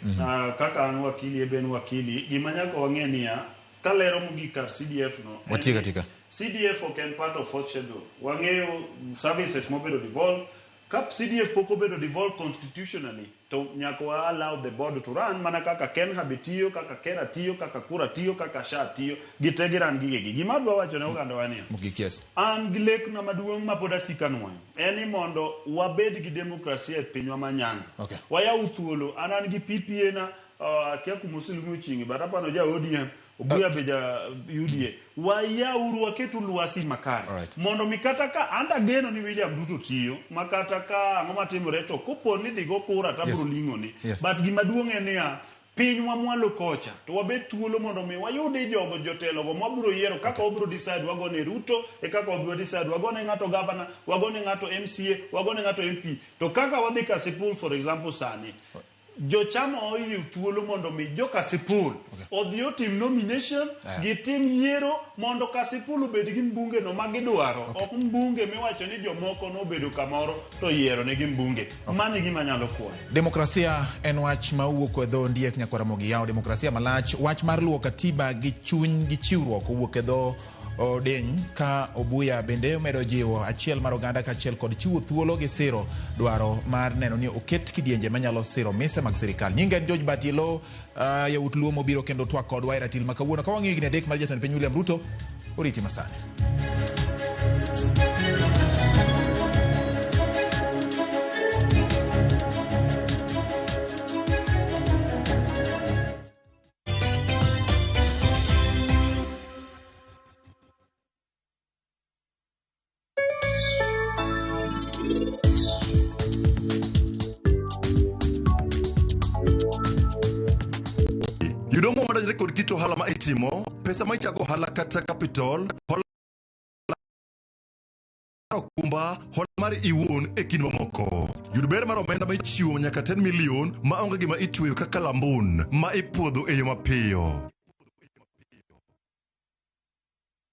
kaka an wakili ebe en wakili, gima nyaka wang'e niya, kalero mogik kar CDF no, en
Wati
ni
katika.
CDF ok en part of fourth schedule. Wang'eyo services mobedo devolved. Ka CDF pok obedo devolved constitutionally, to nyaka wa allow the board to run mana kaka KENHA be tiyo, kaka KERA tiyo, kaka KURA tiyo, kaka SHA tiyo, gite giran gigegi. Gima adwa wacho ne oganda wa niya,
Mogik, yes.
an gi lekna maduong' ma pod asiko anuoyo en ni mondo wabed gi demokrasia e pinywa ma Nyanza. Wayaw thuolo, an gi PPA na, akia kuma Osilimi oching'e, but apano ja ODM, Obuya be ja UDA. Wayauru waketu lwasi makare. Mondo mi kata ka an ageno ni William Ruto tiyo, ma kata ka ang'o matimore to kopo ni dhi go kura to abiro ling'o ni. But gima duong' en niya, pinywa mwalo kocha to wabed thuolo mondo mi wayudi jogo jotelogo mwabiro yiero kaka wabiro decide wagone Ruto e kaka wabiro decide wagone ng'ato governor, wagone ng'ato MCA, wagone ng'ato MP. To kaka wadhi Kasipul for example sani, jochama oyiw thuolo mondo mi jo Kasipul odhi otim nomination, gitim yiero mondo Kasipul obed gi mbunge no ma gidwaro, ok mbunge miwacho ni jomoko nobedo kamoro to yiero negi mbunge. Mano e gima anyalo kwayo.
Demokrasia en wach ma owuok e dho Ondiek Nyakwar Ramogi yawo demokrasia malach. Wach mar luwo katiba gi chuny gi chiwruok owuok e dho Odeny ka Obuya bende omedo jiwo achiel mar oganda kaachiel kod chiwo thuolo gi siro dwaro mar neno ni oket kidienje manyalo siro mise mag sirikal. Nyinga en George Batielo, yawuot Luo mobiro kendo twak kodwa e ratil ma kawuono. Ka wang'iyo higni 3 mar jatend piny William Ruto, oriti masani.
Yudo omuom madonjore kod kit ohala ma itimo, pesa ma ichago ohala kata capital, hola okumba, hola mar iwuon e kind mamoko. Yud ber mar omenda ma ichiwo nyaka 10 million ma onge gima itweyo kaka lambun ma ipuodho e yo mapiyo.